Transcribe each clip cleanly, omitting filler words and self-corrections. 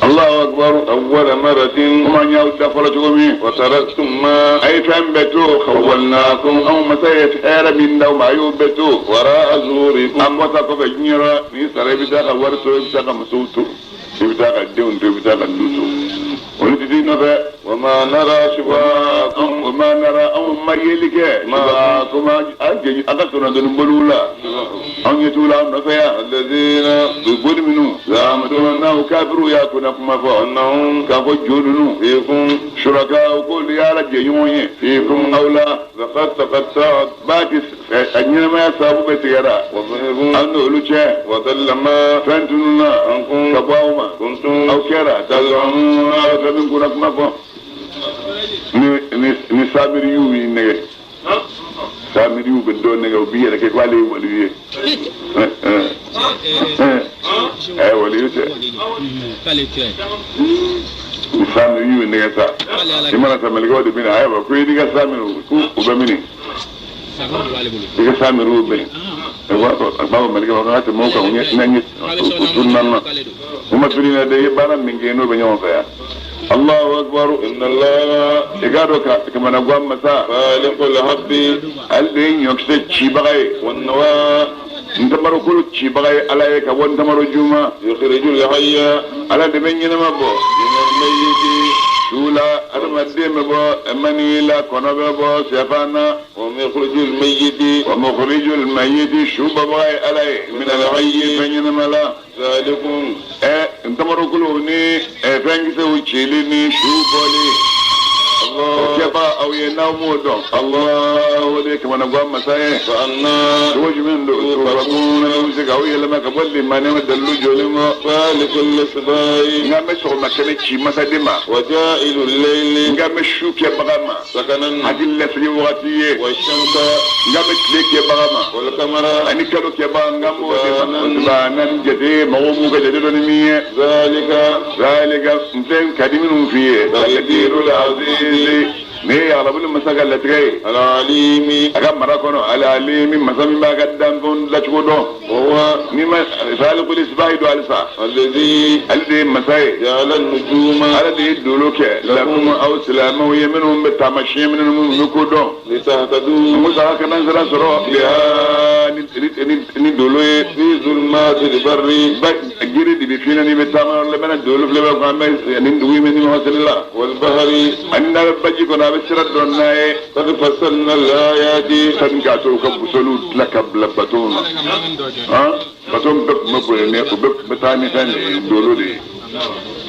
Allahu akbar. أول مرة. Kuma n y'aw da fɔlɔ cogo min. وتركتم ما A ye fɛn bɛɛ to. خولناكم. Anw masa ye hɛrɛ min d'aw ma, a y'o bɛɛ to. وراء ظهوركم. An bɔta kɔfɛ diɲɛ rɔ, n'i sara, i bɛ taa ka wari to, i bɛ taa ka musow to, i bɛ taa ka denw to, i bɛ taa ka du to. Olu tɛ t'i nɔfɛ. وما نرى شفاءكم. O ma nara, anw ma yeli kɛ. Kuma an jɛ an ka sɔrɔ boliw la. Anw ɲɛ t'u la an nɔfɛ yan. الذين U boli minnu. زعمتم. N'aw kafiriw y'a kunna kuma fɔ. أنهم K'a fɔ jo ninnu. فيكم. Suraka k'olu y'ala jɛɲɔgɔn ye. فيكم. Aw la. لقد تقطعت. B'a ti a ɲɛnamaya sababu bɛ tigɛra. وظهروا. An n'olu cɛ. وضل ما Fɛn tununna. عنكم. Ka bɔ aw ma. كنتم. Aw kɛra. Tazamuna aw bɛ min kunna kuma fɔ. Ni samiriw y'i nɛgɛ. Samiriw bɛ dɔ nɛgɛ, u b'i yɛrɛ kɛ k'ale ye waliyu ye. Ɛ, waliyu tɛ. K'ale kira ye. Ni samiriw y'i nɛgɛ sa. I mana sa, mɛlɛkɛw de bɛ na, ayiwa, ko i n'i ka samiriw ko u bɛ mini. Sago de b'ale bolo. I ka samiriw bɛ yen. I b'a fɔ a b'a fɔ mɛlɛkɛ ma ko an ka tɛmɛ o kan, u ɲɛ n'an ye K'ale u sɔnna tununa na. k'ale don. U ma fili na dɛ, i ye baara min kɛ n'o bɛ ɲɔgɔn fɛ yan. Allahu akbar. إن الله I k'a dɔn ka kamanagan masa. خالق الحب. Ale de ye ɲɔkisɛ cibaga ye. والنوى. Ntamarokolo cibaga ye Ala ye ka bɔ ntamaro juma. يخرج الحي. Ala de bɛ ɲɛnama bɔ. من الميت. Su la, adamaden bɛ bɔ mani la, kɔnɔ bɛ bɔ sɛfan na. ومخرج الميت. Wa mukhrijul mayyiti, su bɔbaga ye Ala ye. Min al-hayyi, fɛn ɲɛnama la. ذلكم. Ɛ, ntamarokolo ni ɛ fɛnkisɛw cili ni su bɔli. O الله. kɛba aw ye, n'aw m'o dɔn. Allah, o de ye kamanagan masa ye. فأنا Cogo jumɛn don? Tubakun na bɛ se k'aw yɛlɛma ka bɔ limaniya ma dalilu jɔlen kɔ. خالق الإصباح. N ka bɛ sɔgɔma kɛnɛ ci masaden ma. وجائل الليل N ka bɛ su kɛbaga ma. سكنا. Hakili lasigi wagati ye. والشمس N ka bɛ tile kɛbaga ma. والقمر Ani kalo kɛbaga, n ka b'o de ma. Naani jate mɔgɔw m'u ka jate dɔn ni min ye. ذلك Zalika, n fɛn ka di minnu f'i ye. Taqdirul azizi. Ne ye arabuli masa ka latigɛ ye. العليم. A ka mara kɔnɔ, alalimi masa min b'a ka danfɛnw lacogo dɔn. وهو Ni ma falikul isbahi don halisa. الذي Ale de ye masa ye. جعل النجوم Ala de ye dolo kɛ. Lakum, aw silamɛw ye minnu bɛ taamasiyɛn minnu bɛ ko dɔn. لتهتدوا Musa kana sira sɔrɔ biha ni dolo ye. في ظلمات البر. Ba jiri de bɛ fiɲɛ n'i bɛ taama yɔrɔ la, i bɛna dolo filɛ bɛ ko an bɛ nin dugu in bɛ ni ɲɔgɔn seli la. والبحر. Ani n'a bɛ baji kɔnɔ, a bɛ sira dɔn n'a ye. قد فصلنا الآيات. Sani k'a to u ka busoliw tila ka bila bato na. Han, bato bɛɛ tun bɛ boli ni u bɛɛ tun bɛ taa ni fɛn de ye, dolo de ye.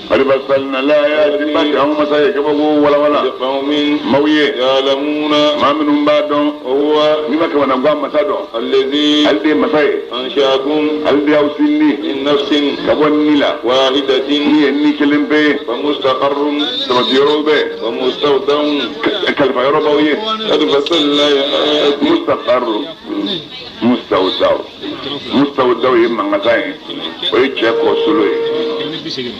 Qad fassalna al-ayati, ba anw masa ye kabako walawala. لقوم Maaw ye. يعلمون. Maa minnu b'a dɔn. وهو N'i ma kamanagan masa dɔn. الذي Ale de ye masa ye. أنشأكم Ale de y'aw sinni. من نفس Ka bɔ ni la. واحدة. Ni ye ni kelen pe ye. فمستقر Sabati yɔrɔw bɛ. ومستودع. Kalifa yɔrɔ b'aw ye. قد فصلنا الآيات. Mustaqarru. Mustawdaw. Mustawdaw ye mankasan ye. O ye cɛ kɔsolo ye. 180.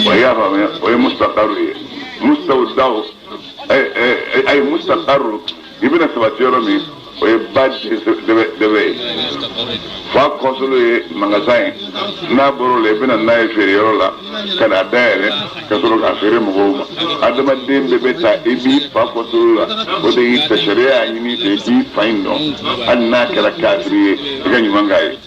O y'a faamuya, o ye mustaqarru ye. Mustawdaw ayi, mustaqarru, i bɛna sabati yɔrɔ min, o ye ba dɛbɛ ye. Fa kɔsolo ye mankasan ye. N'a bɔr'o la, i bɛna n'a ye feere yɔrɔ la ka n'a dayɛlɛ ka sɔrɔ k'a feere mɔgɔw ma. Adamaden bɛɛ bɛ taa i b'i fa kɔsolo la, o de y'i ta sariya y'a ɲini i fɛ i k'i fa in dɔn, hali n'a kɛra kafiri ye, i ka ɲuman k'a ye.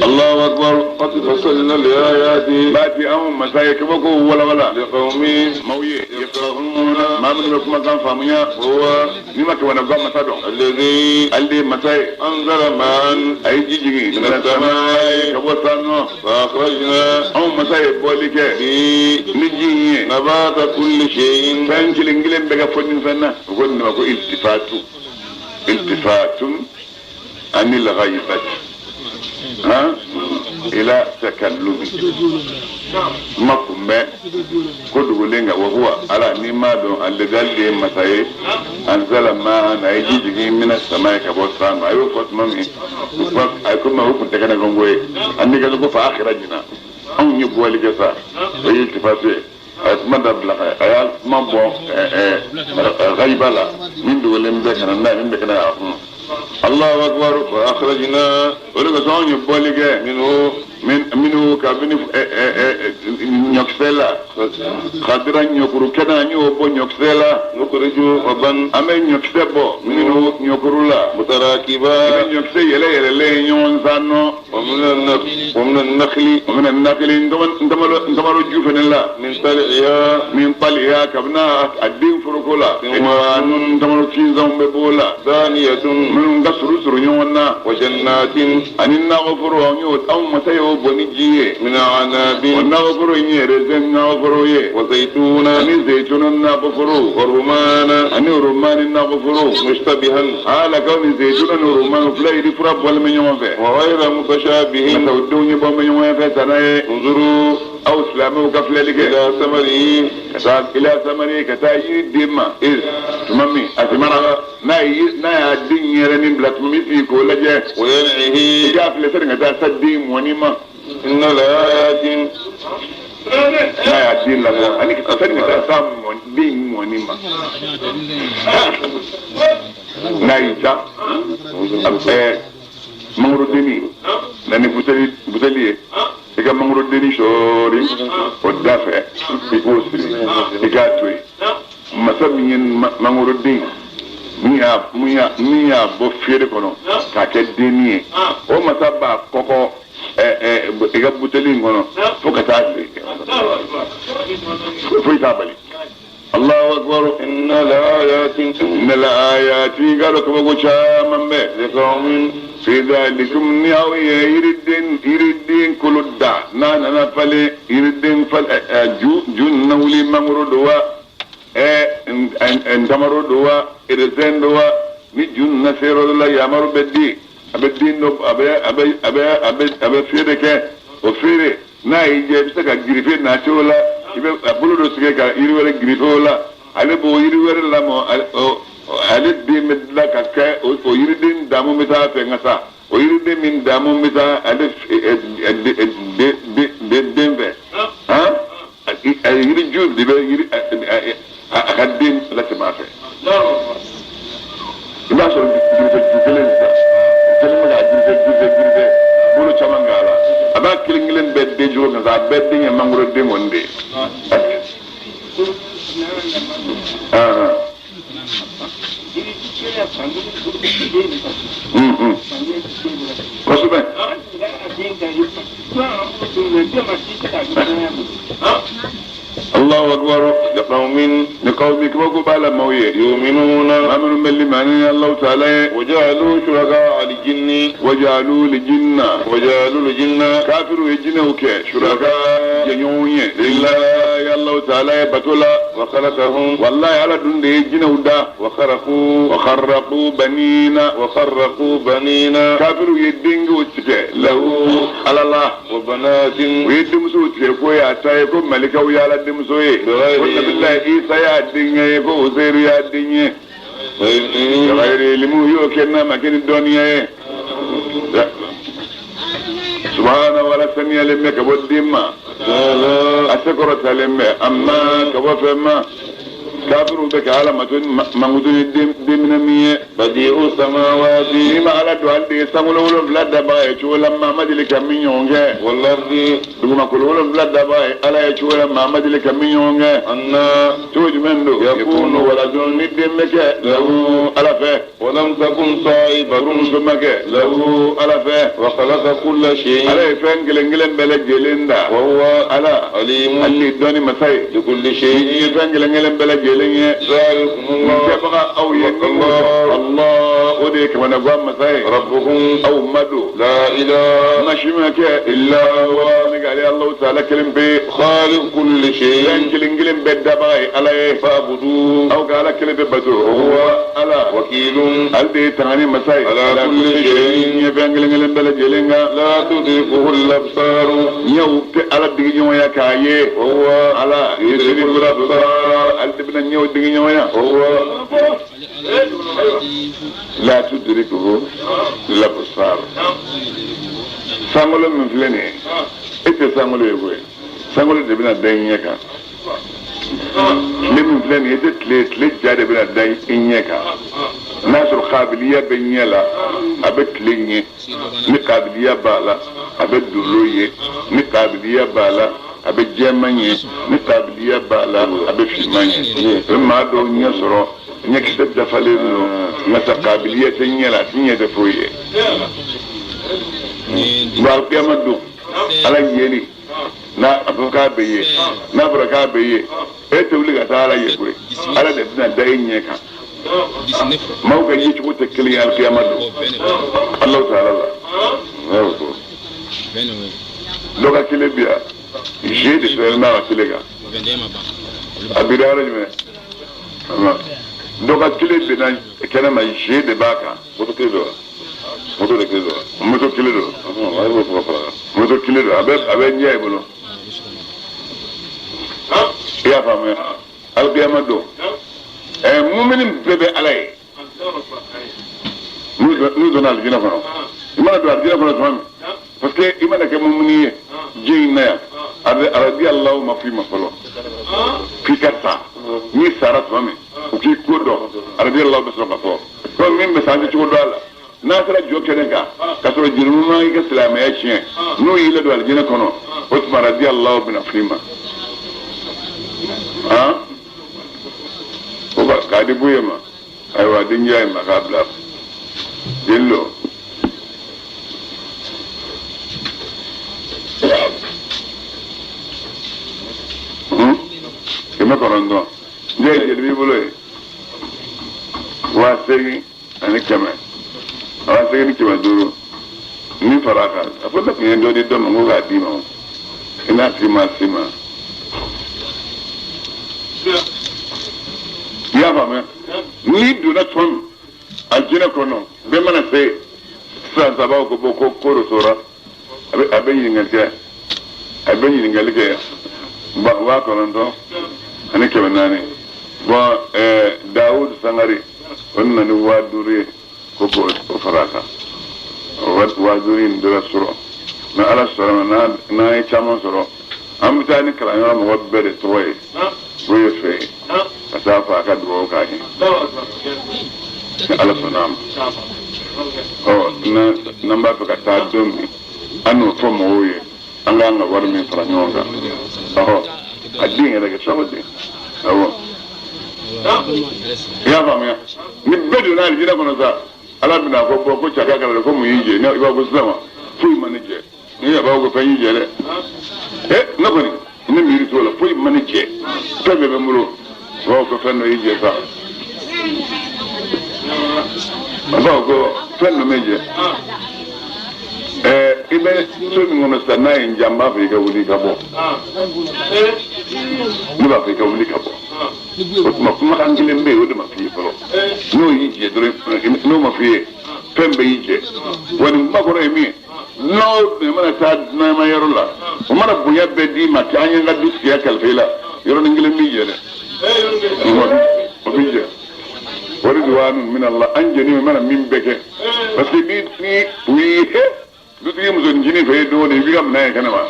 Allahu akbar. قد فصلنا الآيات Baati anw masa ye kabako walawala. لقوم Maaw ye yafqahuna, maa minnu bɛ kumakan faamuya. هو N'i ma kamanagan masa dɔn. الذي Ale de ye masa ye. أنزل ماء A ye ji jigin. من السماء Ka bɔ san nɔ. فأخرجنا Anw masa ye bɔli kɛ. به Ni ji in ye. نبات كل شيء. Fɛn kelen kelen bɛ ka fɔ nin fɛn na. U ko nin ma ko iltifatu. Iltifatun anil ghaibati. Han? Ila takallumi. Kuma kun bɛ ko dogolen kan wa huwa ala n'i m'a dɔn ale de ye masa ye anzala ma a ye ji jigin mina sama ye ka bɔ san ma a y'o fɔ tuma min u ko a ko ma o kun tɛ kɛnɛ kɔngo ye ani ka ko fa akhrajna anw ye bɔli kɛ sa o ye iltifatu ye a ye kuma dabila a y'a kuma bɔ ghaiba la min dogolen bɛ ka na n'a ye min bɛ kɛnɛ a kun Allahu akbar. وأخرجنا O de kosɔn anw ye bɔli kɛ منه minnu ka kabini ɲɔkisɛ la kadira ɲɔkuru kɛnɛ an y'o bɔ ɲɔkisɛ la nukhriju haban an bɛ ɲɔkisɛ bɔ minnu ɲɔkuru la mutarakiba i bɛ ɲɔkisɛ yɛlɛ yɛlɛlen ɲɔgɔn san nɔ wa min an-nakhli wa min an-nakhli ntamaro ju fana la min tal'iha min tal'iha kabini a den foroko la ntamaro tinzanw bɛ b'o la daniyatun minnu ka suru suru ɲɔgɔn na wa jannatin ani nakɔforo an y'o anw masa y'o bɔ ni ji ye min a'nabin o nakɔforo in ye raisin nakɔforo ye wa zaytuna ani zaytuna nakɔforo wa rumana ani rumani nakɔforo mushtabihan ala kaw ni zaytuna ni rumani fila yiri fura bɔlen bɛ ɲɔgɔn fɛ wa ghayra mutashabihin nka o denw ye bɔ bɛ ɲɔgɔn fɛ tana ye unzuru aw silamɛw ka filɛli kɛ ila samarihi ka taa ila samarihi ka taa yiri den ma tuma min a simara n'a y'a den yɛrɛnin bila tuma min sigi k'o lajɛ wa yan'ihi i k'a filɛ sani ka taa sa den mɔni ma inna laayatin n'a y'a den labɔ ani sani ka taa sa den mɔni ma n'a y'i ca mangorodenni na ni buteli ye i ka mangorodenni sɔɔri o da fɛ i k'o siri i k'a to yen masa min ye mangoroden min y'a bɔ feere kɔnɔ k'a kɛ denni ye o masa b'a kɔkɔ i ka buteli in kɔnɔ fo ka taa se foyi t'a bali. Allahu akbar inna laayatin inna laayatin k'a dɔn kabako caman bɛ liqawmin fi dhalikum ni aw ye yiriden kolo da n'a nana falen yiriden falen ju nana wuli mangoro don wa ntamaro don wa raisin don wa ni ju nana se yɔrɔ dɔ la yamaru bɛ di a bɛ den dɔ a bɛ feere kɛ o feere n'a y'i diya i bɛ se ka girife nati o la i bɛ a bolo dɔ sigi ka yiri wɛrɛ girife o la ale b'o yiri wɛrɛ lamɔ ale den bɛ dilan ka kɛ o yiriden damu bɛ taa fɛ nka sa o yiriden min damu bɛ taa ale den fɛ han yiriju de bɛ yiri a ka den latɛmɛ a fɛ i b'a sɔrɔ girife ju kelen sisan kelen bɛ ka girife bolo caman k'a la a b'a kelen kelen bɛɛ den cogo kan sa a bɛɛ den ye mangoro den kɔni de ye. Kosɛbɛ. Allahu akbar liqawmin liqawmin kabako b'a la maaw ye yu'minuna maa minnu bɛ limaniya Allahu ta'ala ye wajalu shuraka al-jinni wajalu al-jinna wajalu al-jinna kafiru ye jinɛw kɛ shuraka jɛɲɔgɔnw ye lillahi Allahu ta'ala ye bato la wa khalaqahum wallahi Ala dun de ye jinɛw da wa kharaqu wa kharraqu banina wa kharraqu banina kafiru ye denkɛw tigɛ lahu Ala la wa banatin u ye denmusow tigɛ ko y'a ta ye ko malikaw y'Ala denmuso ye ko nabilayi Isa y'a denkɛ ye ko Uzairu y'a den ye gayri ilmu y'o kɛ n'a ma kɛ ni dɔnniya ye subahana wala saniyalen bɛ ka bɔ den ma a sekɔrɔtalen bɛ amma ka bɔ fɛn ma kafiru bɛ ka Ala mankutu ni denminɛ min ye badi'u samawati n'i ma Ala don ale de ye sankolo wolonfila dabaga ye cogo la maa ma deli ka min ɲɔgɔn kɛ walardi dugumakolo wolonfila dabaga ye Ala ye cogo la maa ma deli ka min ɲɔgɔn kɛ anna cogo jumɛn don yakunu waladun ni den bɛ kɛ lahu Ala fɛ walam takun sahibatun furumuso ma kɛ lahu Ala fɛ wa khalaqa kulla shay'in Ala ye fɛn kelen kelen bɛɛ lajɛlen da wa huwa Ala alimun ale ye dɔnni masa ye bikulli shay'in i ye fɛn kelen kelen bɛɛ lajɛlen ye zalikumullah kɛbaga aw ye Allah o de ye kamanagan masa ye rabbukum aw ma don la ilaha ma si ma kɛ illa huwa ni k'ale Allahu ta'ala kelen pe khaliqu kulli shay'in fɛn kelen kelen bɛɛ dabaga ye Ala ye fa'budu aw ka Ala kelen pe bato huwa Ala wakilun ale de ye tangani masa ye ala kulli shay'in ye fɛn kelen kelen bɛɛ lajɛlen kan la tudrikuhu al-absar ɲɛw tɛ Ala digi ɲɔgɔnya k'a ye wa huwa Ala yudrikul absar ale de bɛna ɲɛw digi ɲɔgɔnya huwa la tudrikuhu al-absar sankolo min filɛ nin ye e tɛ sankolo ye koyi sankolo de bɛna da i ɲɛ kan tile min filɛ nin ye e tɛ tile tile ja de bɛna da i ɲɛ kan n'a sɔrɔ kabiliya bɛ ɲɛ la a bɛ tile ɲɛ ni kabiliya b'a la a bɛ dolo ye, ni kabiliya b'a la a bɛ jɛman ye, ni kabiliya b'a la a bɛ finman ye. O bɛ maa dɔw ɲɛ sɔrɔ ɲɛkisɛ dafalen don, nka sa kabiliya tɛ ɲɛ la, a tɛ ɲɛ tɛ foyi ye. Bon alikiyama don ala yeli n'a a fɔ k'a bɛ ye, n'a fɔra k'a bɛ ye, e tɛ wuli ka taa ala ye koyi, ala de bɛna da e ɲɛ kan. Maaw ka yecogo tɛ kelen ye alikiyama don. Alahu taala la dɔ ka kelen bi yan je de sɛbɛn b'a ka kelen kan, a bira yɔrɔ jumɛn? Dɔ ka kelen binna kɛnɛ ma, je de b'a kan. Moto kelen don wa? Moto de kelen don wa? Moto kelen don. Moto kelen don, a bɛ ɲɛ i bolo. I y'a faamuya? Alikiyama don mumini bɛɛ bɛ ala ye. N'u donna alijinɛ kɔnɔ, i mana don alijinɛ kɔnɔ tuma min, parce que i mana kɛ mumini ye diɲɛ in na yan, arabi alahu ma f'i ma fɔlɔ f'i ka sa. N'i sara tuma min, u k'i ko dɔn, arabi alahu bɛ sɔrɔ ka fɔ. Donc min bɛ sa an tɛ cogo dɔn a la. N'a sera jɔ kɛnɛ kan ka sɔrɔ jurumu ma i ka silamɛya tiɲɛ, n'o y'i ladon alijinɛ kɔnɔ, o tuma arabi alahu bɛna f'i ma. O k'a di buye ma, ayiwa denkɛ ye ma k'a bila jeli don. 900 ne ye jeli b'i bolo ye 8100, 8500 min fara a kan. A fɔ ne tun ye dɔ di dɔ ma, n ko k'a d'i ma, i n'a tigi ma s'i ma. I y'a faamuya? N'i donna tuma min alijinɛ kɔnɔ, bɛɛ mana se sisan sabaw ko bɔ ko ko dɔ tora, a bɛ ɲininkali kɛ, a bɛ ɲininkali kɛ 9400. Bɔn Dawudu Sangare o nana ni 5000 ye ko k'o fara a kan. 5000 in dɔra sɔrɔ, mɛ ala sɔrɔ ma n'an ye caman sɔrɔ, an bɛ taa ni kalanyɔrɔ mɔgɔ bɛɛ de tɔgɔ ye o ye fɛ yen ka taa fɔ a ka dugawu k'a ye ni ala sɔnna a ma. Ɔ n'an b'a fɛ ka taa don min, an n'o fɔ mɔgɔw ye, an k'an ka wari min fara ɲɔgɔn kan. Ɔhɔ, a den yɛrɛ kɛ cogo di? Awɔ, i y'a faamuya? Ni bɛɛ donna alijinɛ kɔnɔ sa, ala bɛna fɔ bɔn ko caka kɛra ko mun y'i jɛ? I b'a fɔ sisan ma foyi ma ne jɛ. Ni a b'a fɔ ko fɛn y'i jɛ dɛ, ne kɔni ne miiri t'o la, foyi ma ne jɛ, fɛn bɛɛ bɛ n bolo. U b'a fɔ ko fɛn dɔ y'i jɛ sa, a b'a fɔ ko fɛn dɔ m'e jɛ. I bɛ so min kɔnɔ sisan, n'a ye n diya, n b'a fɛ i ka wuli i ka bɔ. Ne b'a fɛ i ka wuli ka bɔ. O tuma kumakan kelen bɛ yen, o de ma f'i ye fɔlɔ. N'o y'i jɛ dɔrɔn, n'o ma f'i ye, fɛn bɛɛ y'i jɛ. Wa nin kuma kɔrɔ ye min ye, n'o mana taa dunanma yɔrɔ la, o mana bonya bɛɛ d'i ma k'an ye n ka du sigiya kalifa i la, yɔrɔnin kelen b'i jɛ dɛ, o b'i jɛ. O de duwanu min Allah, an jɛni mana min bɛɛ kɛ, parce que ni u y'i dutigi muso ncinin fɛ ye don o don, i b'i ka minɛn ye kɛnɛ ma.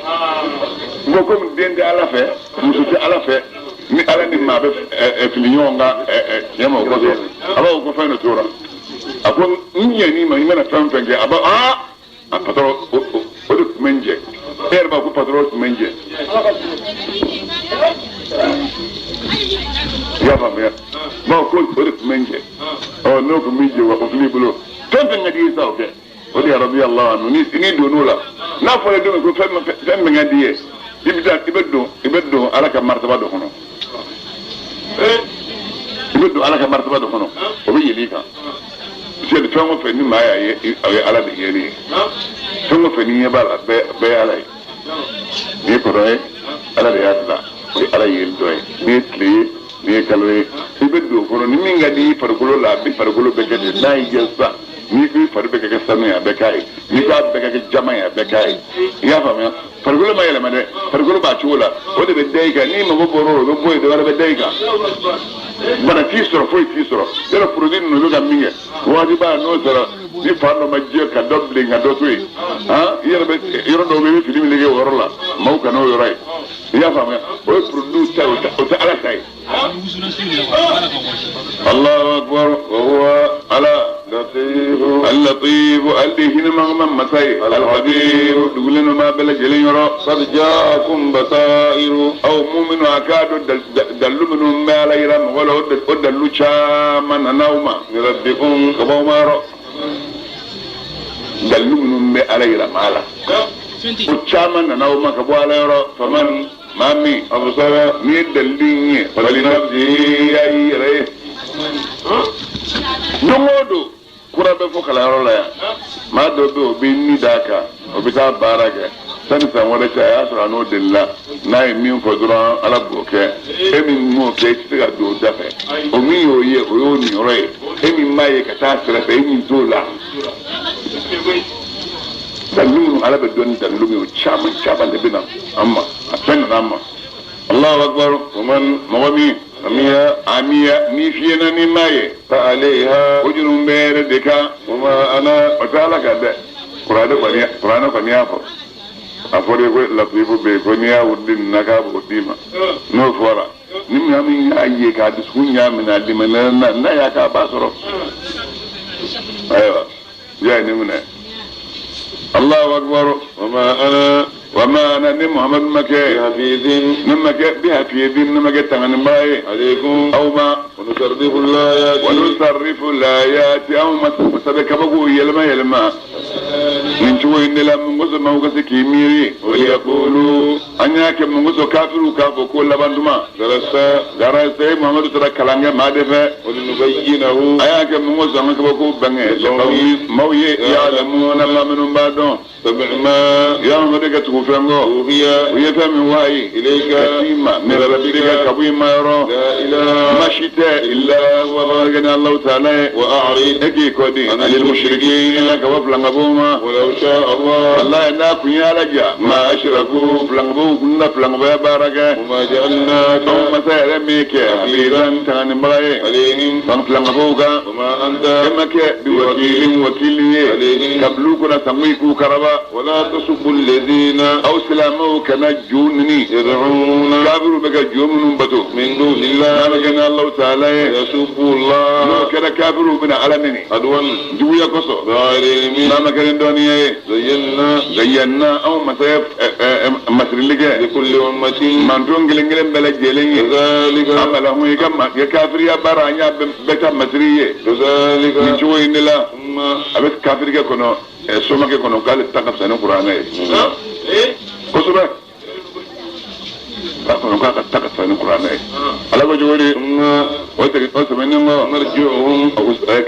N ko komi den tɛ ala fɛ, muso tɛ ala fɛ, ni ala ni maa bɛ fili ɲɔgɔn kan tiɲɛ ma, o kosɔn a b'a fɔ ko fɛn dɔ tora. A ko n ɲɛn'i ma, i mana fɛn fɛn kɛ, a b'a a patɔrɔn o de tun bɛ n jɛ. E yɛrɛ b'a ko patɔrɔn tun bɛ n jɛ. I y'a faamuya? Bawo ko o de tun bɛ n jɛ. Ɔ n'o tun b'i jɛ wa, o fili i bolo. Fɛn fɛn ka di i ye sa, o kɛ. O de yarabi Allah anu ni donn'o la, n'a fɔra don min ko fɛn min ka di i ye, i bɛ taa i bɛ don ala ka martaba dɔ kɔnɔ. I bɛ don ala ka martaba dɔ kɔnɔ, o bɛ yɛlɛ i kan. Parce que fɛn o fɛn ni maa y'a ye, o ye ala de yɛlɛ ye. Fɛn o fɛn ni ɲɛ b'a la, bɛɛ ye ala ye. N'i ye kɔrɔ ye, ala de y'a dilan, o ye ala yɛlɛ dɔ ye. N'i ye tile ye, n'i ye kalo ye, i bɛ don o kɔnɔ. Ni min ka di i farikolo la, a bɛ farikolo bɛɛ kɛ ten. N'a y'i jɛ sisan, n'i ko i fari bɛ kɛ sanu ye, a bɛ k'a ye. N'i ko a bɛɛ ka kɛ jama ye, a bɛɛ k'a ye. I y'a faamuya? Farikolo ma yɛlɛma dɛ, farikolo b'a cogo la, o de bɛ da i kan. N'i mago bɔra o la, o bɛ bɔ yen, dɔ wɛrɛ bɛ da i kan. Bana t'i sɔrɔ, foyi t'i sɔrɔ. Yɔrɔ produit ninnu bɛ ka min kɛ, waati b'a n'o sɔrɔ, ni fa dɔ ma jɛ ka dɔ bilen ka dɔ to yen, i yɛrɛ bɛ yɔrɔ dɔw bɛ yen, i bɛ fini min kɛ o yɔrɔ la, maaw kana o yɔrɔ ye. I y'a faamuya? O ye produit ta ye, o tɛ ala ta ye. Allahu akbar wa huwa ala al-latif al-hinama masa ye alkhabiru dugulen don maa bɛɛ lajɛlen yɔrɔ qad jaakum basairu aw muminu a k'a dɔn dalilu minnu bɛ ala yira mɔgɔ la o dalilu caman nana aw ma min rabbikum ka bɔ aw ma yɔrɔ dalilu minnu bɛ ala yira maa la o caman nana aw ma ka bɔ ala yɔrɔ faman maa min absara n'i ye dalilu in ye falinafsihi a y'i yɛrɛ ye don o don kura bɛ fɔ kalanyɔrɔ la yan maa dɔ bɛ yen o bɛ ni d'a kan o bɛ taa baara kɛ sani san wɛrɛ cɛ a y'a sɔrɔ a n'o delila n'a ye min fɔ dɔrɔn ala b'o kɛ e min m'o kɛ i tɛ se ka don o da fɛ o min y'o ye o y'o niyɔrɔ ye e min m'a ye ka taa sira fɛ e min t'o la dalilu minnu ala bɛ dɔn ni dalilu min o caman caman de bɛ na an ma a fɛn nana an ma Allahu akbar waman mɔgɔ min amiya amiya n'i fiyɛna n'i m'a ye fa alayha o juru bɛ yɛrɛ de kan wama ana o tɛ ala kan dɛ kuranɛ kɔni y'a fɔ a fɔra ko latifu bɛ yen ko n'i y'a wurudi nin na k'a b'o d'i ma n'o fɔra ni maa min y'a ye k'a dusukun y'a minɛ a limaniya na n'a y'a k'a b'a sɔrɔ ayiwa i y'a ye nin minɛ Allahu akbar wama ana wama ana ni Muhammadu ma kɛ bihafizin ne ma kɛ bihafizin ne ma kɛ tanganibaa ye alaykum aw ma wa nusarrifu al-ayati wa nusarrifu al-ayati aw ma sɛbɛn kabakow yɛlɛma yɛlɛma nin cogo in de la mun kosɔn maaw ka se k'i miiri waliyakulu an y'a kɛ mun kosɔn kafiriw k'a fɔ ko laban tuma darasta darasta e Muhammadu taara kalan kɛ maa de fɛ wa linubayyinahu a y'a kɛ mun kosɔn an ka kabakow bange maaw ye ya'lamuna maa minnu b'a dɔn tabi' ma ya Muhammadu ka tugu fɛn kɔ uhiya u ye fɛn min wahayi ilayka ka s'i ma min rabbika ka bɔ i ma yɔrɔ la ilaha ma si tɛ illa huwa baraka ni Allahu ta'ala ye wa a'rid e k'i kɔ di anil mushrikina ka bɔ filankafow ma walaw sha'a Allah wallahi n'a kun ye ala ja ma ashraku filankafow kun na filankafoya baara kɛ wama ja'alnaka anw masa yɛrɛ min kɛ hafizan tanganibaga ye alayhim fan filankafow kan wama anta e ma kɛ bi wakilin wakili ye alayhim ka bil'u kunna sango i k'u karaba wala tasubbu alladhina aw silamɛw kana jo nini yad'una kafiru bɛ ka jo minnu bato min dunillah n'a bɛ kɛ ni Allahu ta'ala ye yasubbu n'o Allah kɛra kafiru bɛna ala nini adwan juguya kosɔn bighayri ilmin n'a ma kɛ ni dɔnniya ye zayyana zayyana anw masa ye masirili kɛ likulli ummatin manton kelen kelen bɛɛ lajɛlen ye kadhalika amalahum i ka kafiriya baara an y'a bɛɛ ta masiri ye kadhalika nin cogo in de la thumma a bɛ kafirikɛ kɔnɔ somakɛ kɔnɔ k'ale ta ka fisa ni kuranɛ ye kosɛbɛ k'a kɔnɔ k'a ka ta ka fisa ni kuranɛ ye ala ko cogo di thumma o tɛmɛnen kɔ marji'uhum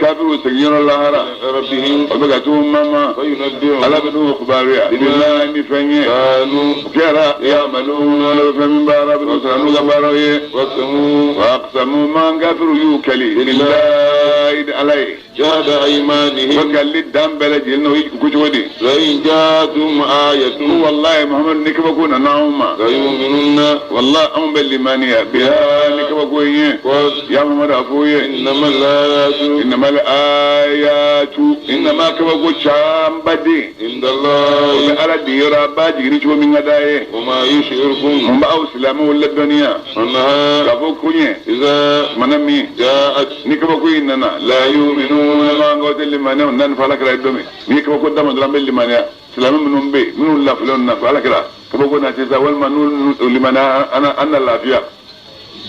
kafiriw seginyɔrɔ lahara rabbihim o bɛ ka t'u mama fayunabbi'uhum ala bɛ n'u kibaruya bima ni fɛn ye kanu o kɛra ya'maluna ala bɛ fɛn min baara bɛ n'u sara n'u ka baaraw ye waqsamu wa aqsamu man kafiriw y'u kali billahi ni ala ye jahda o aymanihim kali dan bɛɛ lajɛlen na o ko cogo di la in ja'atuhum ko ayatun wallahi Muhammadu ni kabako nana anw ma la yu'minunna wallahi anw bɛ limaniya biha ni kabako in ye qul ya Muhammadu a f'u ye innama al-ayatu innamal ayatu innama kabako caman den inda o Allahi bɛ ala di yɔrɔ a b'a jiginni cogo min ka d'a ye wama yushirukum mun b'aw silamɛw ladɔnniya annaha k'a fɔ ko ɲɛ idha mana min ja'at ni kabako in nana la yu'minuna ma an k'aw tɛ limaniya o nani fɔ ala kira ye don min n'i ye kabako d'a ma dɔrɔn an bɛ limaniya silamɛ minnu bɛ yen minnu lafilen na fɔ ala kira kabako na sisan walima n'u limaniya an na lafiya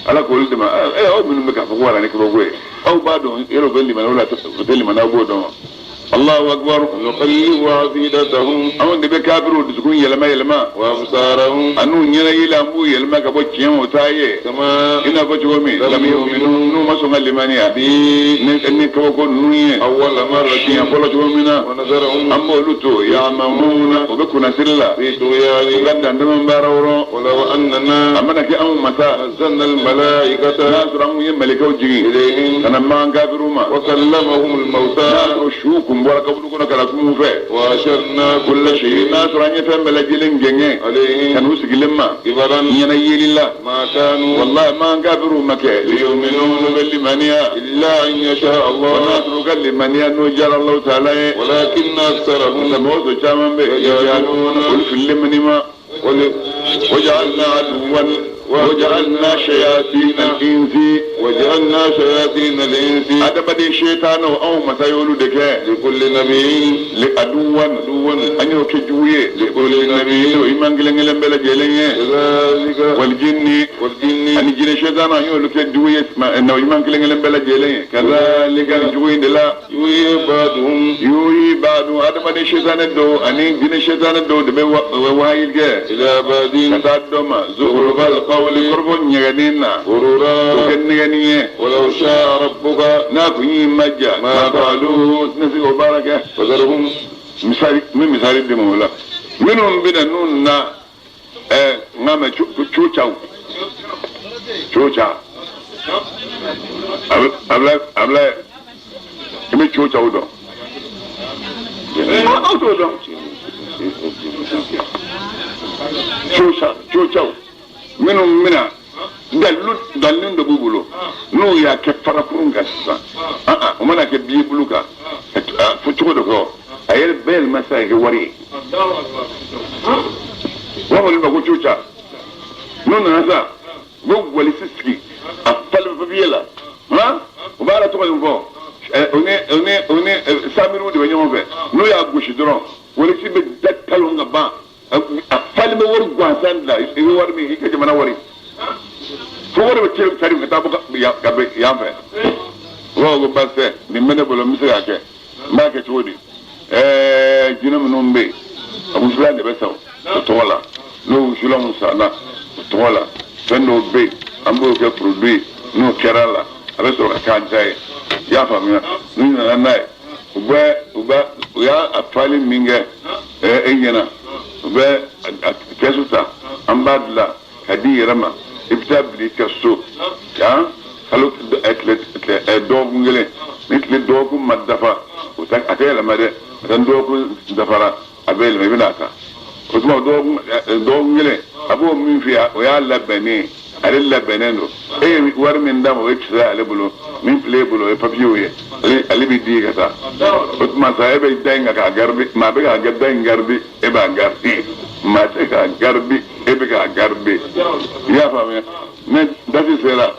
ala k'olu dɛmɛ ɛ aw minnu bɛ k'a fɔ ko wala ni kabako ye aw b'a dɔn yɔrɔ bɛ limaniya o la o tɛ limaniya aw b'o dɔn wa Allahu akbar nuqallibu afidatahum anw de bɛ kafiriw dusukun yɛlɛma yɛlɛma wa absarahum an'u ɲɛna yɛlɛ an b'u yɛlɛma ka bɔ tiɲɛ ma o t'a ye kama i n'a fɔ cogo min lam lam yu'minu n'u ma sɔn ka limaniya bi ni kabako ninnu ye awwala siɲɛ marratin fɔlɔ cogo min na wa nazarahum an b'olu to ya'mahuna o bɛ kunnasiri la fi u tughyanihim ka dantɛmɛ baara wɔrɔ walaw a annana mana kɛ anw masa nazzalna n'a al-malaikata sɔrɔ anw ye mɛlɛkɛw jigin ilayhim ka na makan kafiriw ma wa kallamahum n'a al-mawta sɔrɔ su kun bɔra kaburu kɔnɔ ka na kuma u fɛ wa asharna kulla n'a shay'in sɔrɔ an ye fɛn bɛɛ lajɛlen gɛngɛn ka alayhim n'u sigilen ma kibaran ɲɛna yeli la ma kanu wallahi man kafiriw ma kɛ liyu'minu bɛ limaniya illa an yasha wa Allah n'a sɔrɔ u ka limaniya n'o diyara Allahu ta'ala ye walakinna aktharahum mɔgɔ sɔrɔ caman bɛ yen yajhaluna olu fililen bɛ nin ma wa waja'alna aduwwan وجعلنا شياطين الإنس وجعلنا شياطين الإنس adamaden shetano anw masa y'olu de kɛ لكل نبي li aduwan an y'o kɛ jugu ye لكل نبي o iman kelen kelen bɛɛ lajɛlen ye كذلك wal jinni والجن ani jinɛ shetano an y'olu kɛ jugu ye na iman kelen kelen bɛɛ lajɛlen ye kazalika nin jugu in de la يوحي بعضهم yuhi ba'du adamaden shetane dɔw ani jinɛ shetane dɔw de bɛ wahayi kɛ إلى بعض ka taa dɔ ma zukhrufal qawli kɔrɔfɔ ɲɛgɛnnen na o غرورا kɛ nɛgɛnni ye ولو شاء ربك n'a kun y'i maja Ma fa'aluhu tɛna se k'o baara kɛ فذرهم misali n bɛ misali di ma o la minnu bɛ na n'u na n k'a mɛn cocaw coca a bɛ i bɛ cocaw dɔn aw t'o dɔn cocaw minnu bɛna dalilu dɔ b'u bolo n'u y'a kɛ farakurun kan sisan o mana kɛ biye bulu kan fɔ cogo dɔ kɔ a yɛrɛ bɛɛ yɛlɛma sisan ka kɛ wari ye u b'a fɔ olu ma ko coca n'u nana sisan u bɛ walisi sigi a falen papiye la u b'a la tɔgɔ in fɔ o ni samiriw de bɛ ɲɔgɔn fɛ n'u y'a gosi dɔrɔn walisi bɛ da talon ka ban a falen bɛ wari gansan de la i bɛ wari min i ka jamana wari fo wari bɛ cari ka taa bɔ ka bɛ yan fɛ u b'a fɔ ko baasi tɛ nin bɛ ne bolo n bɛ se k'a kɛ n b'a kɛ cogo di jinɛ minnu bɛ yen a wusulan de bɛ san o tɔgɔ la n'o wusulanw sanna o tɔgɔ la fɛn dɔw bɛ yen an b'o kɛ produit n'o kɛra la a bɛ sɔrɔ ka k'an ta ye i y'a faamuya n'u nana n'a ye u y'a fali min kɛ e ɲɛna u bɛ a kɛsu ta an b'a dilan ka di i yɛrɛ ma i bɛ taa bila i ka so kalo tile dɔgɔkun kelen ni tile dɔgɔkun ma dafa o tɛ a tɛ yɛlɛma dɛ a tɛ dɔgɔkun dafara a bɛ yɛlɛma i bɛna a ta o tuma dɔgɔkun kelen a b'o min f'i ye o y'a labɛnnen ye ale labɛnnen don e ye wari min d'a ma o ye kisɛ ale bolo min filɛ e bolo o ye papiyew ye ale bɛ di ka taa o tuma sa e bɛ da in kan k'a garidi maa bɛ k'a da in garidi e b'a garidi maa tɛ k'a garidi e bɛ k'a garidi i y'a faamuya ne dasi sera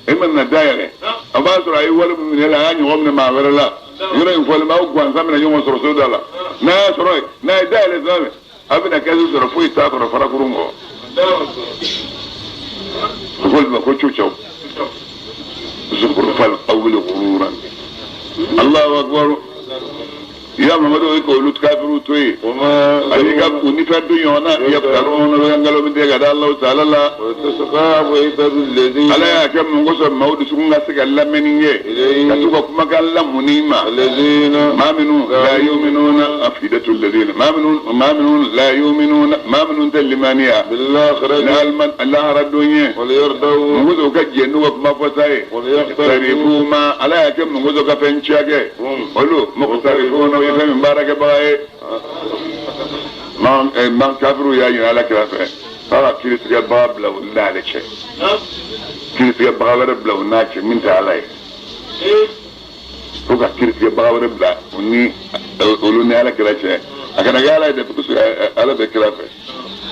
e ma na dayɛlɛ a b'a sɔrɔ a ye wari min minɛ la a y'a ɲɔgɔn minɛ maa wɛrɛ la yɔrɔ in fɔlen b'aw gansan minɛ ɲɔgɔn sɔrɔ so da la n'a y'a sɔrɔ yen n'a ye dayɛlɛ sira fɛ a bɛna kɛsu sɔrɔ foyi t'a kɔrɔ farakurun kɔ o ko ma ko cocaw zukhrufal qawli ghururan Allahu akbar ya Mamadu i k'olu kafiru to yen ani ka u ni fɛn dun ɲɔgɔn na yaftaruna bɛ nkalon min tigɛ ka da Alahu taala la Ala y'a kɛ mun kosɔn maaw dusukun ka se ka lamɛnni kɛ ka to ka kumakan lamuni ma maa minnu la yuminuna afidatu alladhina maa minnu la yuminuna maa minnu tɛ limaniya lahara don ye mun kosɔn u ka jɛn n'u ka kuma fɔta ye tarifu ma Ala y'a kɛ mun kosɔn ka fɛn ciya kɛ olu muqtarifuna o ye fɛn min baarakɛbaga ye man kafiru y'a ɲini Ala kira fɛ k'a ka kiiritigɛbaga bila u n'ale cɛ kiiritigɛbaga wɛrɛ bila u n'a cɛ min tɛ Ala ye fo ka kiiritigɛbaga wɛrɛ bila u ni olu ni Ala kira cɛ a kana kɛ Ala ye dɛ parce que Ala bɛ kira fɛ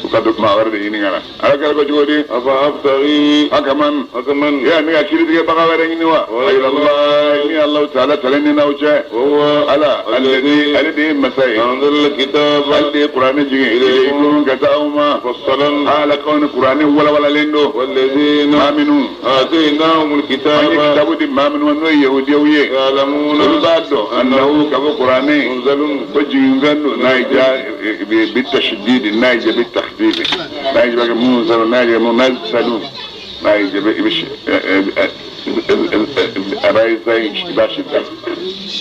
u ka maa wɛrɛ de ɲini ka na Ala kira ko cogo di afa abtaghi hakaman hakaman ya ne ka kiiritigɛbaga wɛrɛ ɲini wa ayi ni Alahu taala talen ni n'aw cɛ Ala ale de ye masa ye anzala kitaba ale de ye kuranɛ jigin ilaykum ka taa aw ma fassalan ala k'aw ni kuranɛ walawalalen don walladhina maa minnu atainahumul an ye kitaba kitabu di maa minnu ma n'o ye yahudiyaw ye ya'lamuna olu b'a dɔn annahu ka bɔ kuranɛ munzalun ko jiginfɛn don n'a ye ja bi tashdidi n'a ye ja bi takhfifi n'a ye ja bɛ munzalun n'a ye ja munazalun n'a ye ja bɛ i bɛ a b'a ye i b'a si da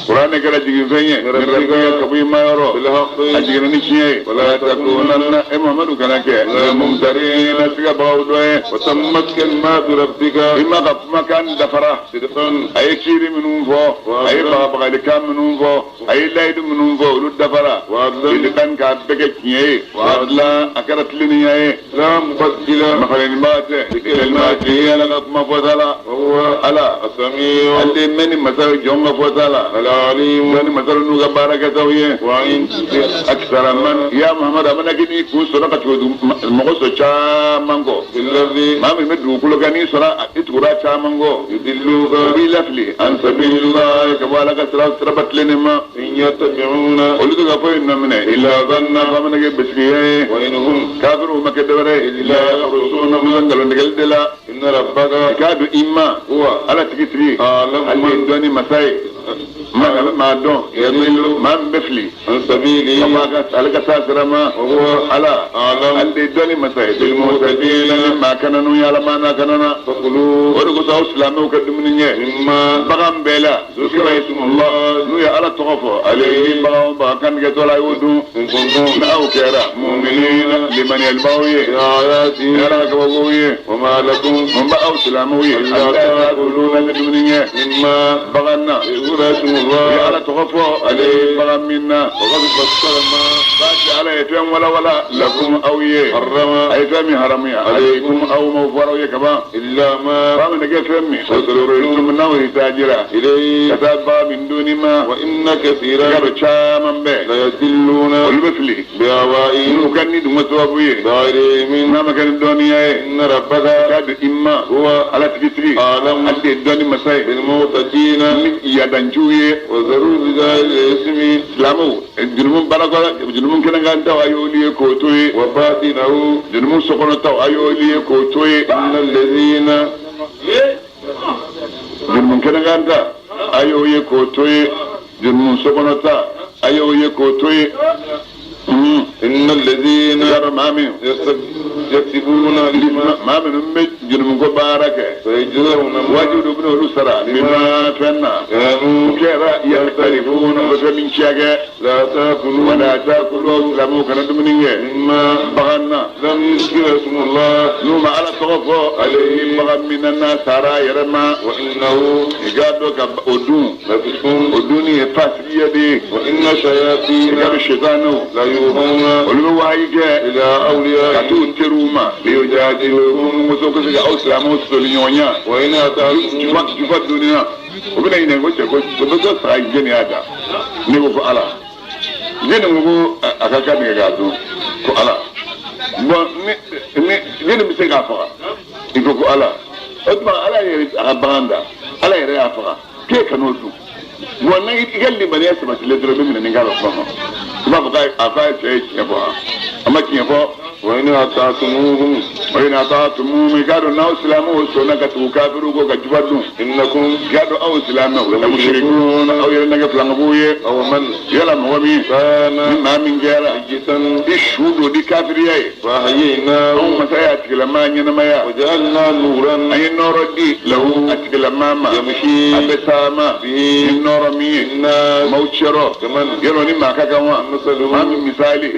kuranɛ kɛra jiginfɛn ye rabbika ka bɔ i ma yɔrɔ bilhaqqi a jiginna ni tiɲɛ ye wala takunanna e Muhamadu kana kɛ mumtarina sigabagaw dɔ ye wa tammat kalimatu rabbika i ma ka kumakan dafara sidqan a ye kiiri minnu fɔ a ye bagabagalikan minnu fɔ a ye layidu minnu fɔ olu dafara wa adlan sidqan k'a bɛɛ kɛ tiɲɛ ye wa adlan a kɛra tilennenya ye la mubaddila mafalennibaga tɛ kalimatihi Ala ka kuma fɔta la wa huwa Ala السميع ale mɛn ni masa ye jɔn ka fɔta la العليم dɔnni masa n'u ka baarakɛtaw ye وإن akisara man ya Muhammadu a mana kɛ n'i kun sɔrɔ ka tugu mɔgɔ sɔrɔ caman kɔ الذي maa min bɛ dugukolo kan n'i sɔrɔ i tugura caman kɔ يضلوك o b'i lafili an sabilillah ka bɔ Ala ka sira siraba tilennen ma إن يتبعون olu tɛ ka foyi nɔ minɛ إلا ظنا fa mana kɛ bisigiya ye وإن هم kafiriw ma kɛ dɔwɛrɛ ye إلا يخرصون musa nkalontigɛli de la إن ربك i k'a dɔn i ma هو Ala tigi tigi أعلم ale ye من dɔnni masa ye maa dɔn maa min bɛ fili عن سبيله ka bɔ a ka ale ka taa sira ma وهو Ala أعلم ale de ye dɔnni masa ye بالمهتدين ni maa kananu ye Ala maa n'a kanana فكلوا o de kosɔn aw silamɛw ka dumuni ɲɛ مما bagan bɛɛ la ذكر اسم الله n'u ye Ala tɔgɔ fɔ ale ye bagan o bagan kantigɛtɔ la a y'o dun إن كنتم n'aw kɛra muminina limaniyalibaw ye بآياته Ala ka kabakow ye وما لكم mun bɛ aw silamɛw ye ألا ala تأكلوا ka dumuni ɲɛ مما bagan na ذكر اسم u ye الله Ala tɔgɔ fɔ ale ye bagan min na وقد فصل ما baasi Ala ye fɛn walawala lakum aw ye حرم a ye fɛn min haramuya alaykum aw ma fɔra aw ye kaban إلا ما ba min kɛ fɛn min أضطررتم n'aw ye taajira إليه ka taa bagan min dunni ma وإن i كثيرا ka dɔn caman bɛɛ ليضلون olu bɛ fili بأهوائهم n'u ka ni dun sababu ye بغير علم n'a ma kɛ ni dɔnniya ye إن ربك k'a dɔn i ma هو Ala tigi tigi أعلم ale de ye dɔnni masa ye بالمعتدين ni yadanciw ye وذروا بظاهر الإثم silamɛw jurumu barakɔ jurumu kɛnɛkan taw a y'olu ye k'o to ye وباطنه jurumu sokɔnɔ taw a y'olu ye k'o to ye إن الذين jurumu kɛnɛkan ta a y'o ye k'o to ye jurumu sokɔnɔ ta a y'o ye k'o to ye إن الذين i k'a dɔn maa min يكسبون الإثم maa minnu bɛ jurumu ko baara kɛ سيجزون ما wajibi dɔ bɛna olu sara bima fɛn na كانوا kɛra yaktarifuna u bɛ fɛn min ciya kɛ لا تأكلوا wala taakulu silamɛw kana dumuni kɛ مما bagan na لم يذكر اسم الله n'u ma Ala tɔgɔ fɔ ale ye bagan min na n'a sara a yɛrɛ ma وإنه i k'a dɔn ka o dun لفسق o dunni ye fasigiya de ye وإن i الشياطين k'a dɔn sitanaw ليوحون olu bɛ wahayi kɛ إلى ka أوليائهم t'u teriw ma liyujadilukum muso ko se ka aw silamɛw sɔsɔli ɲɔgɔn ɲɛ وإن أطعتموهم jufa dunni na o bɛna ɲininka ko cɛ ko o bɛ dɔ saga jɛni y'a da ne ko ko Ala jɛni ko ko a ka kan tigɛ k'a dun ko Ala bɔn ni ni jɛni bɛ se k'a faga i ko ko Ala o tuma Ala yɛrɛ a ka bagan da Ala yɛrɛ y'a faga k'e kan'o dun bɔn n'a i ka limaniya sabatilen dɔrɔn i bɛ minɛ ni k'a bɛ kuma ma i b'a fɔ k'a k'a cɛ ye tiɲɛ fɔ a ma tiɲɛ fɔ وإن أطعتموهم o ye n'ata'tumuhum i k'a dɔn n'aw silamɛw sɔnna ka tugu kafiriw kɔ ka juba dun إنكم i k'a dɔn aw silamɛw la mushrikun aw yɛrɛ na kɛ filankafow ye أو من yala mɔgɔ min كان ni maa min kɛra ميتا i su don di kafiriya ye anw فأحييناه masa y'a tigilama ɲɛnamaya وجعلنا نورا an ye nɔɔrɔ di له a tigilama ma a يمشي bɛ taama به ni nɔɔrɔ min ye الناس maaw cɛrɔ كمن yɔrɔ ni maa ka kan wa مثله maa min misali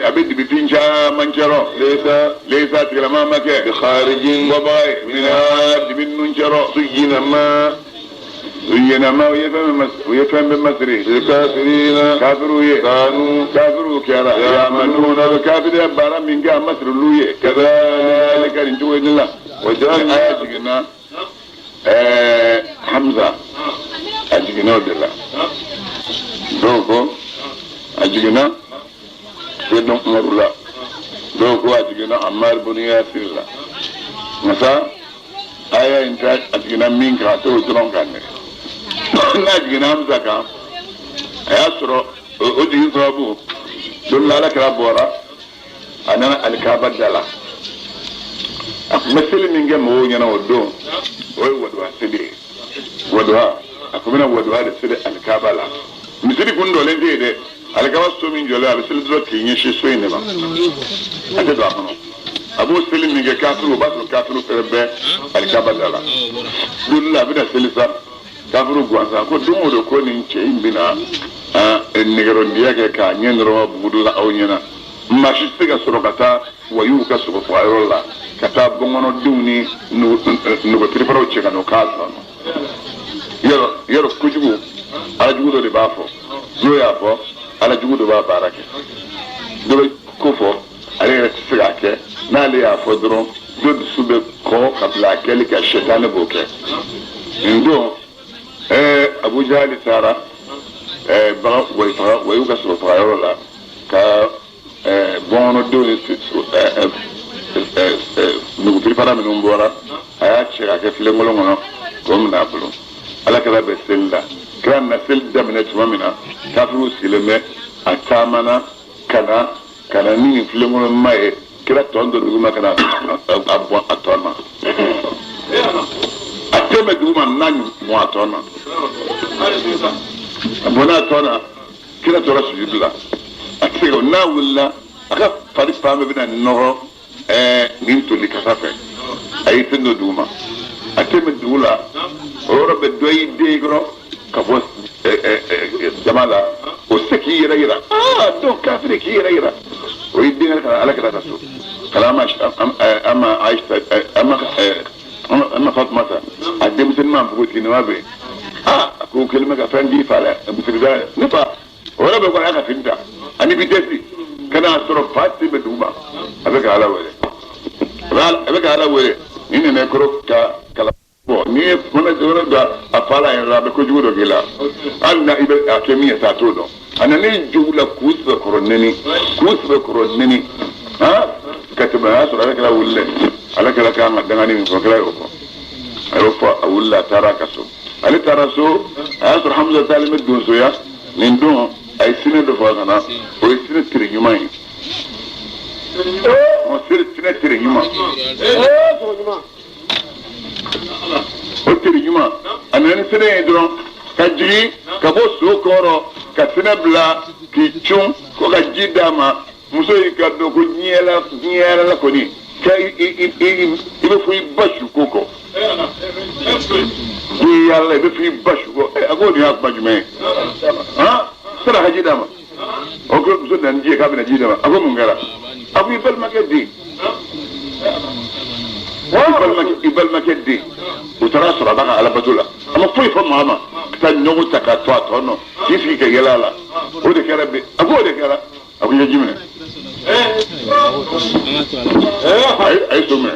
a bɛ dibifin caman cɛrɔ ليس lesa tigilama ma kɛ بخارج bɔbaga ye mina dibi ninnu cɛrɔ زين ما ɲɛnama u ye u ye fɛn bɛɛ masiri للكافرين kafiriw ye كانوا kafiriw kɛra yamaluna bɛ kafiriya baara min kɛ a masiriliw ye kadhalika nin cogo in la وجعلنا aya jiginna Hamza a jiginna o de la dɔw ko a jiginna Seydina Umaru la dɔw ko a jiginna Ammar bin Yasir la masa aya in ta a jiginna min kan a t'o dɔrɔn kan dɛ n'a jiginna Hamza kan a y'a sɔrɔ o jigin sababu don la Ala kira bɔra a nana alikaba da la a tun bɛ seli min kɛ mɔgɔw ɲɛna o don o ye waduwa seli ye waduwa a tun bɛna waduwa de seli alikaba la misiri kun dɔlen tɛ yen dɛ alikaba so min jɔlen a bɛ seli dɔrɔn k'i ɲɛsin so in de ma a tɛ don a kɔnɔ a b'o seli min kɛ kafiriw o b'a sɔrɔ kafiriw fɛnɛ bɛ alikaba da la don dɔ la a bɛna seli sa kafiriw gansan ko don o don ko nin cɛ in bɛna nɛgɛrɔndiya kɛ k'a ɲɛ dɔrɔn bugudu la aw ɲɛna maa si tɛ se ka sɔrɔ ka taa wayiw ka sogo faga yɔrɔ la ka taa bɔnkɔnɔdenw ni nɔgɔtirifaraw cɛ ka n'o k'a sɔrɔ yɔrɔ yɔrɔ kojugu alajugu dɔ de b'a fɔ n'o y'a fɔ alajugu dɔ b'a baara kɛ dɔ bɛ ko fɔ ale yɛrɛ tɛ se k'a kɛ n'ale y'a fɔ dɔrɔn dɔ dusu bɛ kɔgɔ. kɔ ka bila a kɛli kan, sɛtanɛ b'o kɛ. Nin don Abu Jahali taara bagan wayi faga wayiw ka sogo faga yɔrɔ la ka bɔnkɔnɔdenw ni nugu piripara minnu bɔra, a y'a cɛ k'a kɛ filenkolon kɔnɔ k'o minɛ a bolo. Ala kira bɛ seli la, kira na seli daminɛ tuma min na, kafiriw sigilen bɛ, a taamana ka na ni nin filenkolon ma ye, kira tɔn dɔ duguma ka na a bɔn a tɔn na. A tɛ bɛ duguma n'a mɔn a tɔn na, a bɔnna a tɔn na, kira tora sujudu la, a tɛ se ka n'a wulila a ka fari fan bɛɛ bɛna nɔgɔ nin toli kasa fɛ. A y'i sen don duguma, a tɛ bɛ dugu la, o yɔrɔ bɛ dɔ y'i den kɔrɔ ka bɔ jama la, o se k'i yɛrɛ yira, aa donc kafiri k'i yɛrɛ yira, o y'i den ka na Ala kira ka so, kala ama Ayisa ama Fatumata, a denmisɛnnin ma npogotiginin ma bɛ yen, aa a ko kelen bɛ ka fɛn d'i fa la misirida ne fa, o yɔrɔ bɛ kɔni a ka fini ta ani vitesse ka n'a sɔrɔ fa sen bɛ duguma, a bɛ ka Ala wele, a bɛ ka Ala wele, ni nana kɔrɔ ka kala bɔn n'i ye mana yɔrɔ dɔ a fa la yɛrɛ la, a bɛ kojugu dɔ k'i la, hali n'a i bɛ a kɛ min ye sa a t'o dɔn. A nana i jogo la k'u sɛbɛkɔrɔ nɛni, k'u sɛbɛkɔrɔ nɛni, han ka tɛmɛ a y'a sɔrɔ Ala kɛra wuli dɛ, Ala kɛra k'an ka dangani min fɔ, kira y'o fɔ, a y'o fɔ, a wulila a taara a ka so, ale taara so, a y'a sɔrɔ Hamza taalen bɛ donsoya nin don, a ye sinɛ dɔ fɔ ka na, o ye sinɛ tere ɲuman ye, o sinɛ tere ɲuman, o tere ɲuman, a nana ni sinɛ ye dɔrɔn ka jigin ka bɔ so kɔrɔ ka sinɛ bila k'i cun ko ka ji d'a ma. Muso y'i ka dɔn ko diɲɛ la kɔni ka i bɛ fɔ i ba su ko kɔ, diɲɛ yɛrɛ la i bɛ fɔ i ba su kɔ. A ko nin y'a kuma jumɛn ye, han sani a ka ji d'a ma, o ko muso nana ni ji ye k'a bɛna ji d'a ma, a ko mun kɛra, a ko i balimakɛ den, i balimakɛ den, o taara sɔrɔ a b'a ka alabato la, a ma foyi fɔ maa ma, ka taa ɲɔgɔn ta k'a to a tɔ nɔ k'i sigi ka yɛlɛ a la, o de kɛra bi, a ko o de kɛra, a ko i ye ji minɛ, a ye so minɛ,